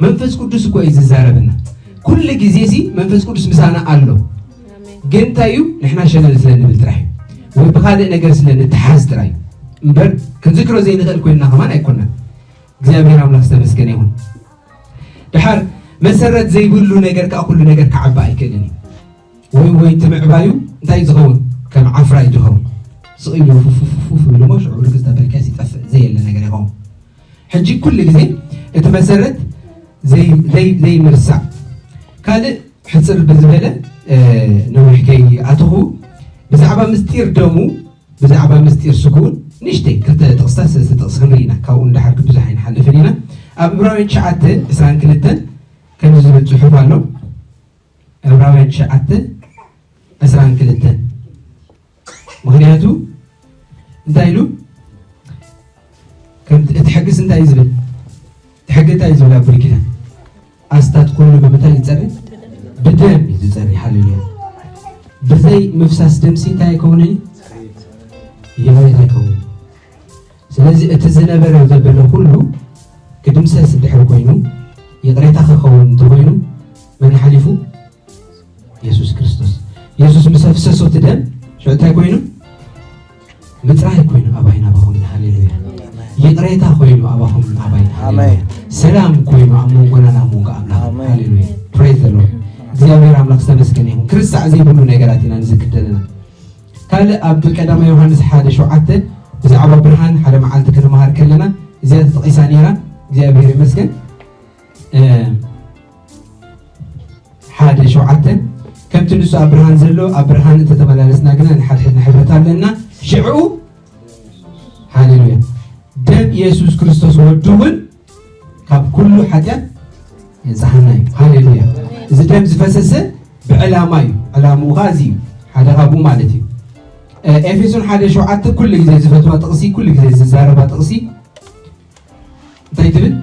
መንፈስ ቅዱስ እኮ እዩ ዝዛረበና። ኩሉ ግዜ እዚ መንፈስ ቅዱስ ምሳና ኣሎ። ግን እንታይ እዩ? ንሕና ሸለል ስለ ንብል ጥራሕ እዩ፣ ወይ ብኻልእ ነገር ስለ ንተሓዝ ጥራይ እዩ። እምበር ክንዝክሮ ዘይንኽእል ኮይንና ከማን ኣይኮናን። እግዚኣብሔር ኣምላኽ ዝተመስገነ ይኹን። ድሓር መሰረት ዘይብሉ ነገር ከዓ ኩሉ ነገር ክዓቢ ኣይክእልን እዩ። ወይ ወይ እቲ ምዕባዩ እንታይ ዝኸውን? ከም ዓፍራ እዩ ዝኸውን። ስቕ ኢሉ ፉፍ ፉፍ ፉፍ ይብል እሞ ሽዑ ርግጽ ተበልካስ ይጠፍእ፣ ዘየለ ነገር ይኸውን። ሕጂ ኩሉ ግዜ እቲ መሰረት ዘይ- ዘይ- ዘይምርሳዕ። ካልእ ሕጽር ብዝበለ፣ እ፣ ነዊሕ ከይኣተኹ፣ ብዛዕባ ምስጢር ደሙ፣ ብዛዕባ ምስጢር ስግኡን ንእሽተይ ክልተ ጥቕስታት፣ ሰለስተ ጥቕሲ ክንርኢ ኢና። ካብኡ ንደሓር ብዙሕ ኣይንሓልፍን ኢና። ኣብ ዕብራውያን ትሽዓተ ዕስራን ክልተን ከምዚ ዝብል ጽሑፍ ኣሎ። ዕብራውያን ትሽዓተ ዕስራን ክልተን። ምኽንያቱ እንታይ ኢሉ? ከምቲ እቲ ሕግስ እንታይ እዩ ዝብል? እቲ ሕጊ እንታይ እዩ ዝብል? ኣብ ብሉይ ኪዳን ኣስታት ኩሉ ብምንታይ እዩ ዝጸሪ? ብደም እዩ ዝጸሪ። ሃሌሉያ። ብዘይ ምፍሳስ ደምሲ እንታይ ኣይከውንን እዩ? ይቕሬታ ኣይከውንን። ስለዚ እቲ ዝነበረ ዘበለ ኩሉ ክድምሰስ እንድሕር ኮይኑ፣ ይቕሬታ ክኸውን እንተኮይኑ፣ መን ሓሊፉ? የሱስ ክርስቶስ። የሱስ ምስ ኣፍሰሶ እቲ ደም ሽዑ እንታይ ኮይኑ? ምጽራይ ኮይኑ ኣባይና ኣባኹም። ሃሌሉያ። ይቕሬታ ኮይኑ ኣባኹም ኣባይና። ሃሌሉያ። ኣሜን። ሰላም ኮይኑ ኣብ መንጎናን ኣብ መንጎ ኣምላኽ። ኣሜን። ሃሌሉያ። Praise the Lord። እግዚኣብሔር ኣምላኽ ዝተመስገነ ይኹን። ክርሳዕ ዘይብሉ ነገራት ኢና ንዝክር ዘለና። ካልእ ኣብ ቀዳማይ ዮሃንስ ሓደ ሸውዓተ ብዛዕባ ብርሃን ሓደ መዓልቲ ክንመሃር ከለና እዚኣ ተጠቒሳ ነይራ። እግዚኣብሔር ይመስገን። እ፣ ሓደ ሸውዓተ፣ ከምቲ ንሱ ኣብ ብርሃን ዘሎ ኣብ ብርሃን እንተተመላለስና ግና ንሓድሕድና ሕብረት ኣለና። ሽዑ፣ ሃሌሉያ፣ ደም ኢየሱስ ክርስቶስ ወዱ እውን ካብ ኩሉ ሓጢኣት የንጽሃና እዩ። ሃሌሉያ። እዚ ደም ዝፈሰሰ ብዕላማ እዩ። ዕላምኡ ኸዓ እዚ እዩ። ሓደ ካብኡ ማለት እዩ። እ፣ ኤፌሶን ሓደ ሸውዓተ ኩሉ ግዜ ዝፈትዋ ጥቕሲ፣ ኩሉ ግዜ ዝዛረባ ጥቕሲ እንታይ ትብል?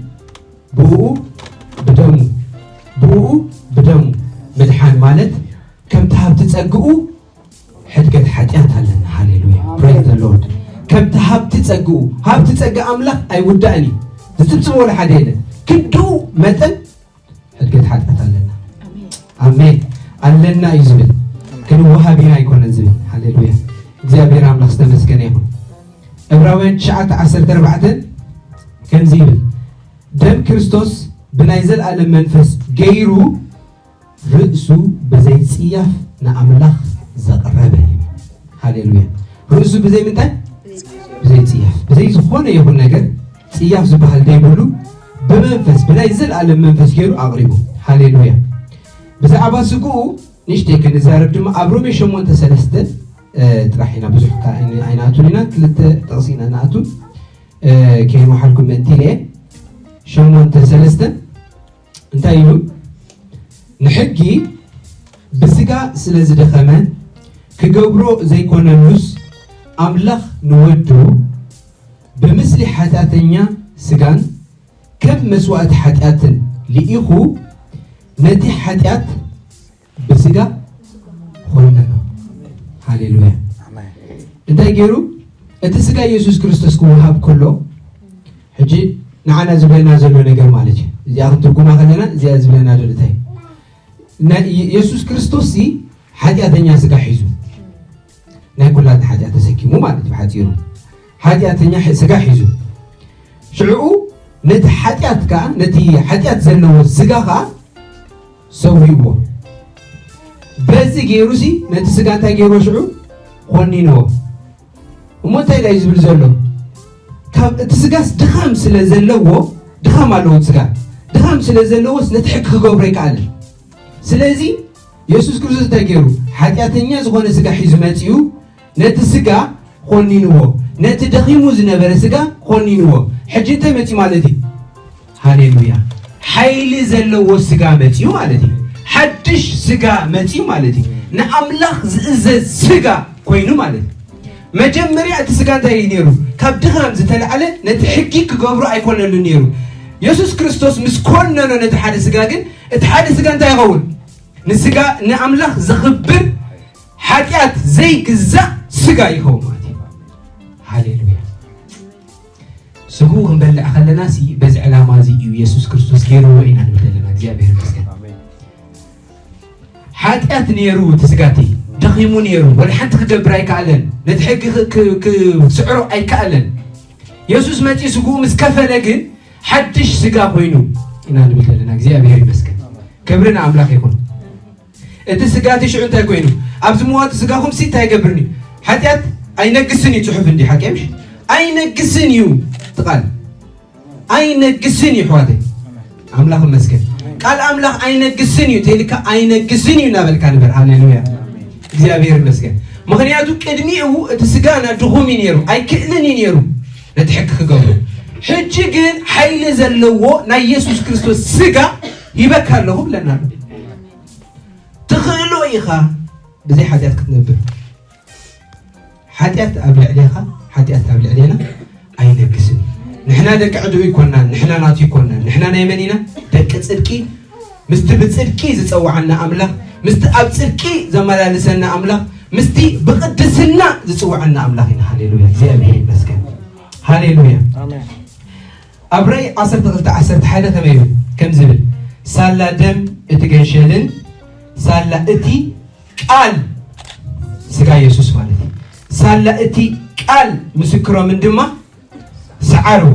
ብኡ ብደሙ፣ ብኡ ብደሙ ምድሓን ማለት ከምቲ ሃብቲ ጸግኡ ሕድገት ሓጢኣት ኣለና። ሃሌሉያ። ኣሜን። Praise the Lord። ከምቲ ሃብቲ ጸግኡ፣ ሃብቲ ጸጋ ኣምላኽ ኣይውዳእን እዩ። ዝጽብጽቦ ወላ ሓደ የለን። ክንድኡ መጠን ሕድገት ሓጢኣት ኣለና። ኣሜን። ኣለና እዩ ዝብል። ክንወሃብ ኢና ኣይኮነን ዝብል። ሃሌሉያ። እግዚኣብሔር ኣምላኽ ዝተመስገነ ይኹን። ዕብራውያን ትሽዓተ ዓሰርተ ኣርባዕተ ከምዚ ይብል፣ ደም ክርስቶስ ብናይ ዘለኣለም መንፈስ ገይሩ ርእሱ ብዘይ ጽያፍ ንኣምላኽ ዘቕረበ እዩ። ሃሌሉያ። ርእሱ ብዘይ ምንታይ? ብዘይ ጽያፍ። ብዘይ ዝኾነ ይኹን ነገር ጽያፍ ዝበሃል ዘይብሉ ብመንፈስ፣ ብናይ ዘለኣለም መንፈስ ገይሩ ኣቕሪቡ። ሃሌሉያ። ብዛዕባ ስግኡ ንእሽተይ ክንዛረብ ድማ ኣብ ሮሜ ሸሞንተ ሰለስተ፣ እ፣ ጥራሕ ኢና፣ ብዙሕ ከ ኣይን-፣ ኣይንኣቱን ኢና፣ ክልተ ጥቕሲ ኢና ንኣቱ፣ እ፣ ከይመሓልኩም ምእንቲ ኢለ እየ። ሸሞንተ ሰለስተ እንታይ ኢሉ? ንሕጊ ብስጋ ስለ ዝደኸመ ክገብሮ ዘይኮነሉስ ኣምላኽ ንወዱ ብምስሊ ሓጢኣተኛ ስጋን ከም መስዋእቲ ሓጢኣትን ልኢኹ ነቲ ሓጢኣት ብስጋ ኾነኖ። ሃሌሉያ። ኣሜን። እንታይ ገይሩ? እቲ ስጋ ኢየሱስ ክርስቶስ ክወሃብ ከሎ፣ ሕጂ ንዓና ዝብለና ዘሎ ነገር ማለት እዩ። እዚኣ ክንትርጉማ ከለና፣ እዚኣ ዝብለና ዘሎ እንታይ? ናይ የ-፣ ኢየሱስ ክርስቶስ ሲ ሓጢኣተኛ ስጋ ሒዙ፣ ናይ ኩላትና ሓጢኣት ተሰኪሙ ማለት እዩ። ብሓጺሩ ሓጢኣተኛ ሕ-፣ ስጋ ሒዙ፣ ሽዕኡ ነቲ ሓጢኣት ከኣ፣ ነቲ ሓጢኣት ዘለዎ ስጋ ከኣ ሰዊእዎ። በዚ ገይሩሲ ነቲ ስጋ እንታይ ገይርዎ ሽዑ? ኾኒንዎ። እሞ እንታይ ኢላ እዩ ዝብል ዘሎ? ካብ እቲ ስጋስ ድኻም ስለ ዘለዎ፣ ድኻም ኣለዎ እቲ ስጋ። ድኻም ስለ ዘለዎስ ነቲ ሕጊ ክገብሮ ኣይከኣልን። ስለዚ የሱስ ክርስቶስ እንታይ ገይሩ? ሓጢኣተኛ ዝኾነ ስጋ ሒዙ መጺኡ ነቲ ስጋ ኾኒንዎ። ነቲ ደኺሙ ዝነበረ ስጋ ኾኒንዎ። ሕጂ እንታይ መጺኡ ማለት እዩ? ሃሌሉያ። ሓይሊ ዘለዎ ስጋ መጺኡ ማለት እዩ። ሓድሽ ስጋ መጺኡ ማለት እዩ። ንኣምላኽ ዝእዘዝ ስጋ ኮይኑ ማለት እዩ። መጀመርያ እቲ ስጋ እንታይ እዩ ነይሩ? ካብ ድኻም ዝተላዕለ ነቲ ሕጊ ክገብሮ ኣይኮነሉን ነይሩ። የሱስ ክርስቶስ ምስ ኮነኖ ነቲ ሓደ ስጋ ግን፣ እቲ ሓደ ስጋ እንታይ ይኸውን? ንስጋ፣ ንኣምላኽ ዘኽብር ሓጢኣት ዘይግዛእ ስጋ ይኸውን ማለት እዩ። ሃሌሉያ። ስግኡ ክንበልዕ ከለና ሲ በዚ ዕላማ እዚ እዩ የሱስ ክርስቶስ ገይርዎ ኢና ንብል ዘለና። እግዚኣብሔር ይመስገን። ኣሜን። ሓጢኣት ነይሩ እቲ ስጋ እቲ። ደኺሙ ነይሩ። ወላ ሓንቲ ክገብር ኣይከኣለን። ነቲ ሕጊ ክ- ክ- ክስዕሮ ኣይከኣለን። የሱስ መጺኡ ስግኡ ምስ ከፈለ ግን ሓድሽ ስጋ ኮይኑ ኢና ንብል ዘለና። እግዚኣብሔር ይመስገን። ክብሪ ንኣምላኽ ይኹን። እቲ ስጋ እቲ ሽዑ እንታይ ኮይኑ? ኣብዚ ምዋቱ ስጋኹም ሲ እንታይ ይገብርኒ? ሓጢኣት ኣይነግስን እዩ ጽሑፍ እንዲ ሓቂ ምሽ? ኣይነግስን እዩ እቲ ቃል። ኣይነግስን እዩ ኣሕዋተይ። ኣምላኽ ይመስገን። ቃል ኣምላኽ ኣይነግስን እዩ ተይልካ ኣይነግስን እዩ እናበልካ ንበር። ሃሌሉያ። እግዚኣብሔር ይመስገን። ምኽንያቱ ቅድሚኡ እቲ ስጋና ድኹም እዩ ነይሩ፣ ኣይክእልን እዩ ነይሩ ነቲ ሕጊ ክገብሩ። ሕጂ ግን ሓይሊ ዘለዎ ናይ የሱስ ክርስቶስ ስጋ ሂበካ ኣለኹ ብለና ኣሎ። ትኽእሎ ኢኻ ብዘይ ሓጢኣት ክትነብር። ሓጢኣት ኣብ ልዕሌኻ፣ ሓጢኣት ኣብ ልዕሌና ኣይነግስን። ንሕና ደቂ ዕድኡ ይኮናን፣ ንሕና ናቱ ይኮናን። ንሕና ናይ መን ኢና? ደቂ ጽድቂ። ምስቲ ብጽድቂ ዝጸውዓና ኣምላኽ፣ ምስቲ ኣብ ጽድቂ ዘመላልሰና ኣምላኽ፣ ምስቲ ብቕድስና ዝጽውዓና ኣምላኽ ኢና። ሃሌሉያ፣ እግዚኣብሔር ይመስገን። ሃሌሉያ። ኣብ ራእይ ዓሰርተ ክልተ ዓሰርተ ሓደ ከመይ ይብል? ከም ዝብል፣ ሳላ ደም እቲ ገንሸልን ሳላ እቲ ቃል፣ ስጋ የሱስ ማለት እዩ። ሳላ እቲ ቃል ምስክሮምን ድማ ሰዓርዎ።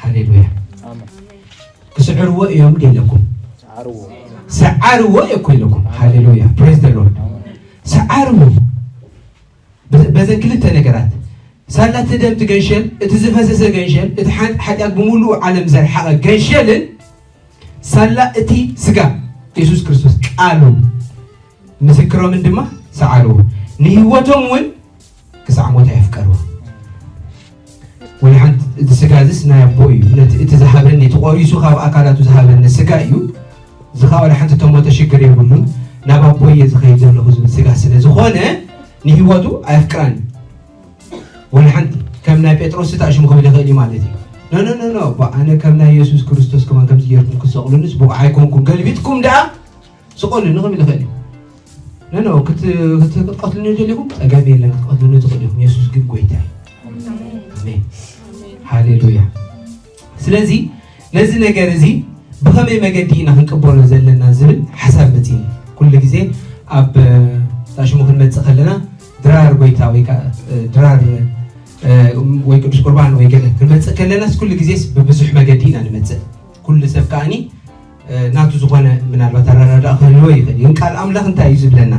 ሃሌሉያ። ክስዕርዎ እዮም ኢለኩም። ሰዓርዎ እኮ ኢለኩም። ሃሌሉያ። Praise the Lord። ሰዓርዎ። በ- በዘን ክልተ ነገራት፣ ሳላ እቲ ደም እቲ ገንሸል፣ እቲ ዝፈሰሰ ገንሸል፣ እቲ ሓ- ሓጢኣት ብምሉኡ ዓለም ዘርሓቐ ገንሸልን ሳላ እቲ ስጋ የሱስ ክርስቶስ ቃሉ ምስክሮምን ድማ ሰዓርዎ። ንህይወቶም እውን ክሳዕ ሞት ኣየፍቀርዎ። ወላ ሓንቲ፣ እቲ ስጋ እዚስ ናይ ኣቦ እዩ። ነቲ፣ እቲ ዝሃበኒ፣ እቲ ቆሪሱ ካብ ኣካላቱ ዝሃበኒ ስጋ እዩ። እዚ ኸኣ ወላ ሓንቲ ተሞተ ሽግር የብሉን። ናብ ኣቦ እየ ዝኸይድ ዘለኹ ዝብል ስጋ ስለ ዝኾነ ንህይወቱ ኣየፍቅራን። ወላ ሓንቲ ከም ናይ ጴጥሮስ እታ ሽሙ ክብል ይኽእል እዩ ማለት እዩ። ኖ፣ ኖ፣ ኖ፣ ኖ፣ ኣቦ፣ ኣነ ከም ናይ የሱስ ክርስቶስ ከማን ከምዚ ጌርኩም ክሰቕሉንስ ብቑዕ ኣይኮንኩም። ገልቢጥኩም ደኣ ስቐሉኒ ክብል ይኽእል እዩ። ኖ፣ ኖ፣ ክት-፣ ክት-፣ ክትቀትሉኒ ደሊኹም? ጸገም የለን፣ ክትቀትሉኒ ትኽእሉ ኢኹም። የሱስ ግን ጎይታ እዩ። ኣሜን። ሃሌሉያ። ስለዚ ነዚ ነገር እዚ ብኸመይ መገዲ ኢና ክንቅበሎ ዘለና ዝብል ሓሳብ መጺኒ። ኩሉ ግዜ ኣብ፣ እ፣ ታሽሙ ክንመጽእ ከለና ድራር ጎይታ ወይ ከኣ፣ እ፣ ድራር፣ እ፣ ወይ ቅዱስ ቁርባን ወይ ገለ ክንመጽእ ከለናስ ኩሉ ግዜስ ብብዙሕ መገዲ ኢና ንመጽእ። ኩሉ ሰብ ከኣኒ፣ እ፣ ናቱ ዝኾነ ምናልባት ኣረዳድኣ ክህልዎ ይኽእል እዩ። ግን ቃል ኣምላኽ እንታይ እዩ ዝብለና?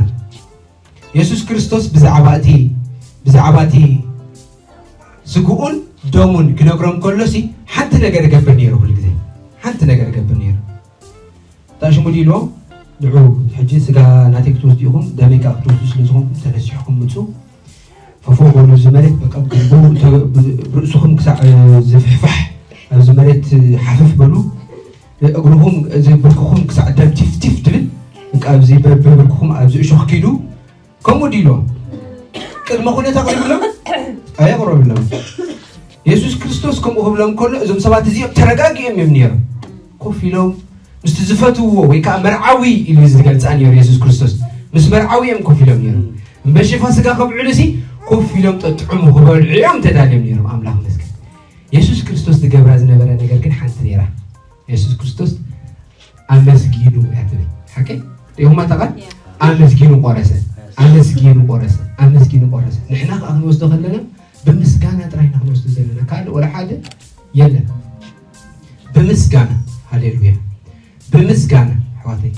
የሱስ ክርስቶስ ብዛዕባ እቲ፣ ብዛዕባ እቲ ስግኡን ደሙን ክነግሮም ከሎሲ ሓንቲ ነገር ይገብር ነይሩ። ኩሉ ግዜ ሓንቲ ነገር ይገብር ነይሩ። ታሽሙ ኢልዎም ንዑ፣ ሕጂ ስጋ ናተይ ክትወስዱ ኢኹም፣ ደመይ ከኣ ክትወስዱ ስለ ዝኾንኩም ተነሲሕኩም ምጹ። ፈፎ በሉ፣ እዚ መሬት በቃ ግንቡ ተ-፣ ብ-፣ ርእስኹም ክሳዕ ዝፍሕፋሕ ኣብዚ መሬት ሓፍፍ በሉ። እግርኹም፣ እዚ ብርክኹም ክሳዕ ደም ቲፍ ቲፍ ትብል፣ በቃ ኣብዚ ብ-፣ ብብርክኹም ኣብዚ እሾኽ ኪዱ። ከምኡ ድዩ ኢልዎም? ቅድመ ኩነት ኣቕሪብሎም? ኣየቕረብሎም። የሱስ ክርስቶስ ከምኡ ክብሎም ከሎ እዞም ሰባት እዚኦም ተረጋጊኦም እዮም ነይሮም። ኮፍ ኢሎም ምስቲ ዝፈትውዎ ወይ ከዓ መርዓዊ ኢሉ እዩ ዝገልፃ ነይሩ የሱስ ክርስቶስ። ምስ መርዓዊ እዮም ኮፍ ኢሎም ነይሮም። እምበሺ ፋሲጋ ከብዕሉ ሲ ኮፍ ኢሎም ጠጥዑሙ ክበልዑ እዮም ተዳልዮም ነይሮም። ኣምላኽ ይመስገን። የሱስ ክርስቶስ ዝገብራ ዝነበረ ነገር ግን ሓንቲ ነይራ። የሱስ ክርስቶስ ኣመስጊኑ እያ ትብል። ሓቂ? ሪእኹማ እታ ቃል? ኣመስጊኑ ቆረሰ። ኣመስጊኑ ቆረሰ። ኣመስጊኑ ቆረሰ። ንሕና ከዓ ክንወስዶ ከለና ብምስጋና ጥራይ ኢና ክንወስዶ ዘለና። ካልእ ወላ ሓደ የለን። ብምስጋና። ሃሌሉያ። ብምስጋና፣ ኣሕዋተይ።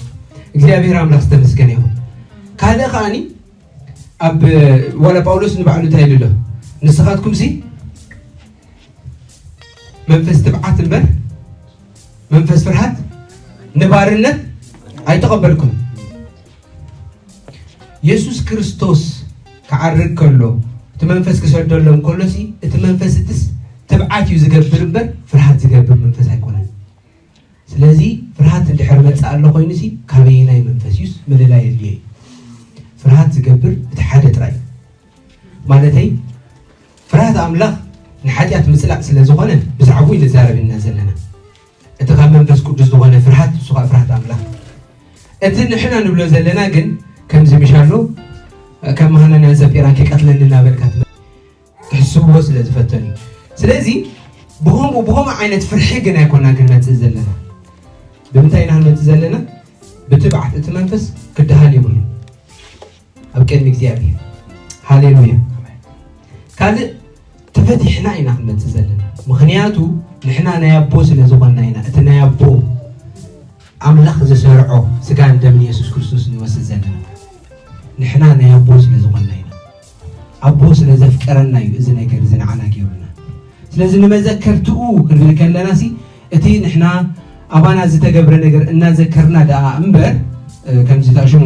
እግዚኣብሔር ኣምላኽ ዝተመስገነ ይኹን። ካልእ ከኣኒ ኣብ፣ ዋላ ጳውሎስ ንባዕሉ እንታይ ኢሉ ኣሎ? ንስኻትኩምሲ መንፈስ ትብዓት እምበር መንፈስ ፍርሃት ንባርነት ኣይተቐበልኩም። የሱስ ክርስቶስ ክዓርግ ከሎ፣ እቲ መንፈስ ክሰደሎም ከሎሲ፣ እቲ መንፈስ እትስ ትብዓት እዩ ዝገብር እምበር ፍርሃት ዝገብር መንፈስ ኣይኮነን። ስለዚ ፍርሃት እንድሕር መጽእ ኣሎ ኮይኑሲ፣ ካበየናይ መንፈስ እዩስ ምልላይ የድልዮ እዩ። ፍርሃት ዝገብር እቲ ሓደ ጥራይ እዩ። ማለተይ፣ ፍርሃት ኣምላኽ ንሓጢኣት ምጽላእ ስለ ዝኾነ፣ ብዛዕባኡ ኢና ንዛረብ ዘለና ዘለና። እቲ ካብ መንፈስ ቅዱስ ዝኾነ ፍርሃት፣ ንሱ ኸኣ ፍርሃት ኣምላኽ። እቲ ንሕና ንብሎ ዘለና ግን፣ ከምዚ ምሽ ኣሎ፣ ከም ሃናንያን ሰጲራን ከይቀትለኒ እናበልካ ትመ-፣ ክሕስብዎ ስለ ዝፈተኑ እዩ። ስለዚ፣ ብኸምኡ፣ ብኸምኡ ዓይነት ፍርሒ ግን ኣይኮናን ክንመጽእ ዘለና። ብምንታይ ኢና ክንመጽእ ዘለና? ብትብዓት፣ እቲ መንፈስ ክደሃል የብሉን። ኣብ ቅድሚ እግዚኣብሔር። ሃሌሉያ። ካልእ ተፈቲሕና ኢና ክንመፅእ ዘለና። ምኽንያቱ ንሕና ናይ ኣቦ ስለ ዝኾንና ኢና፣ እቲ ናይ ኣቦ ኣምላኽ ዝሰርዖ ስጋን ደምን የሱስ ክርስቶስ ንወስድ ዘለና። ንሕና ናይ ኣቦ ስለ ዝኾንና ኢና። ኣቦ ስለ ዘፍቀረና እዩ እዚ ነገር እዚ ንዓና ገይሩና። ስለዚ ንመዘከርትኡ ክንብል ከለና ሲ እቲ ንሕና ኣባና ዝተገብረ ነገር እናዘከርና ደኣ እምበር ከምዚ ታሽሙ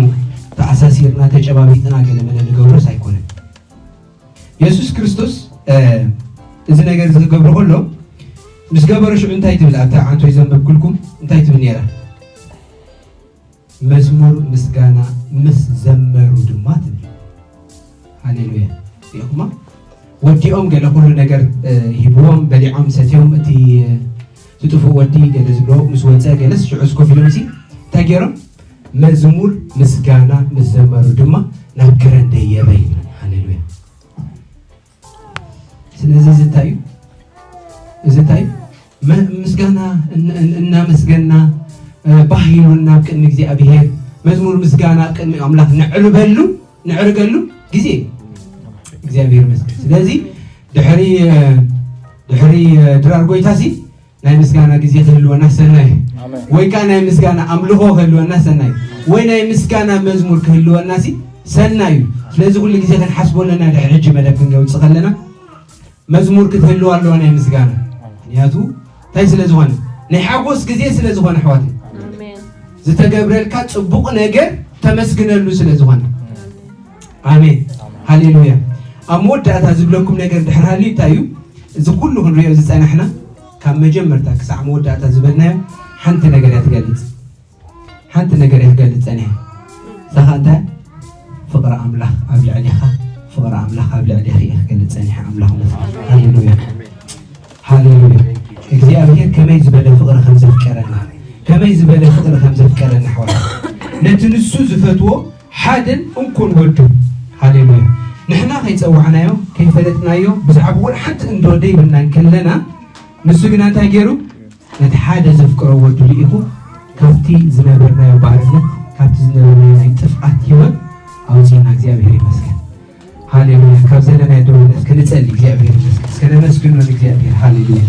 ተኣሳሲርና ተጨባቢጥና ገለ መለ ንገብሮስ ኣይኮነን። የሱስ ክርስቶስ እዚ ነገር እዚ ክገብሮ ከሎ ምስ ገበሮ ሽዑ እንታይ ትብል ኣብታ ዓንቶይ ዘንበብኩልኩም እንታይ ትብል ነይራ? መዝሙር ምስጋና ምስ ዘመሩ ድማ ትብል። ሃሌሉያ። ሪኢኹማ? ወዲኦም ገለ ኩሉ ነገር ሂብዎም በሊዖም ሰትዮም እቲ ትጥፉእ ወዲ ገለ ዝብሎ ምስ ወፀ ገለስ ሽዑስ ኮፍ ኢሎም ሲ እንታይ ገይሮም? መዝሙር ምስጋና ምስ ዘመሩ ድማ ናብ ከረን ደየበ ይብል። ሃሌሉያ። ስለዚ እዚ እንታይ እዩ? እዚ እንታይ እዩ? ምስጋና እናመስገና ባህሉና ቅድሚ እግዚኣብሔር መዝሙር ምስጋና ቅድሚ ኣምላኽ ንዕርበሉ ንዕርገሉ ግዜ እግዚኣብሔር ይመስገን። ስለዚ ድሕሪ ድሕሪ ድራር ጎይታ ሲ ናይ ምስጋና ግዜ ክህልወና ሰናይ ወይ ከዓ ናይ ምስጋና ኣምልኾ ክህልወና ሰናይ ወይ ናይ ምስጋና መዝሙር ክህልወና ሲ ሰናይ እዩ። ስለዚ ኩሉ ግዜ ክንሓስቦ ኣለና። ድሕሪ ሕጂ መደብ ክንገውፅ ከለና መዝሙር ክትህልው ኣለዋ ናይ ምስጋና። ምክንያቱ እንታይ ስለ ዝኾነ ናይ ሓጎስ ግዜ ስለ ዝኾነ ኣሕዋት ዝተገብረልካ ፅቡቕ ነገር ተመስግነሉ ስለ ዝኾነ። ኣሜን ሃሌሉያ። ኣብ መወዳእታ ዝብለኩም ነገር ድሕር ሃልዩ እንታይ እዩ? እዚ ኩሉ ክንሪኦ ዝፀናሕና ካብ መጀመርታ ክሳዕ መወዳእታ ዝበልናዮ ሓንቲ ነገር እያ ትገልፅ። ሓንቲ ነገር እያ ክገልፅ ፀኒሐ። እሳኻ እንታይ? ፍቕሪ ኣምላኽ ኣብ ልዕሊኻ ፍቕሪ ኣምላኽ ኣብ ልዕሊኺ እየ ክገልፅ ፀኒሐ። ኣምላኽ መስገን። ሃሌሉያ ሃሌሉያ። እግዚኣብሔር ከመይ ዝበለ ፍቕሪ ከም ዘፍቀረና ከመይ ዝበለ ፍቕሪ ከም ዘፍቀረና ኣሕዋት ነቲ ንሱ ዝፈትዎ ሓደን እንኮን ወዱ። ሃሌሉያ። ንሕና ከይፀዋዕናዮ ከይፈለጥናዮ ብዛዕባ ወላ ሓንቲ እንዶ ደይብልና እንከለና ንሱ ግና እንታይ ገይሩ ነቲ ሓደ ዘፍቅሮ ወዱ ልኢኹ ካብቲ ዝነበርናዮ ባርነት ካብቲ ዝነበርናዮ ናይ ጥፍኣት ህይወት ኣውፅና። እግዚኣብሔር ይመስገን። ሃሌሉያ። ካብ ዘለናዮ ደውነት ክንፀሊ እግዚኣብሔር ይመስገን። እስከ ነመስግኖ እግዚኣብሔር። ሃሌሉያ።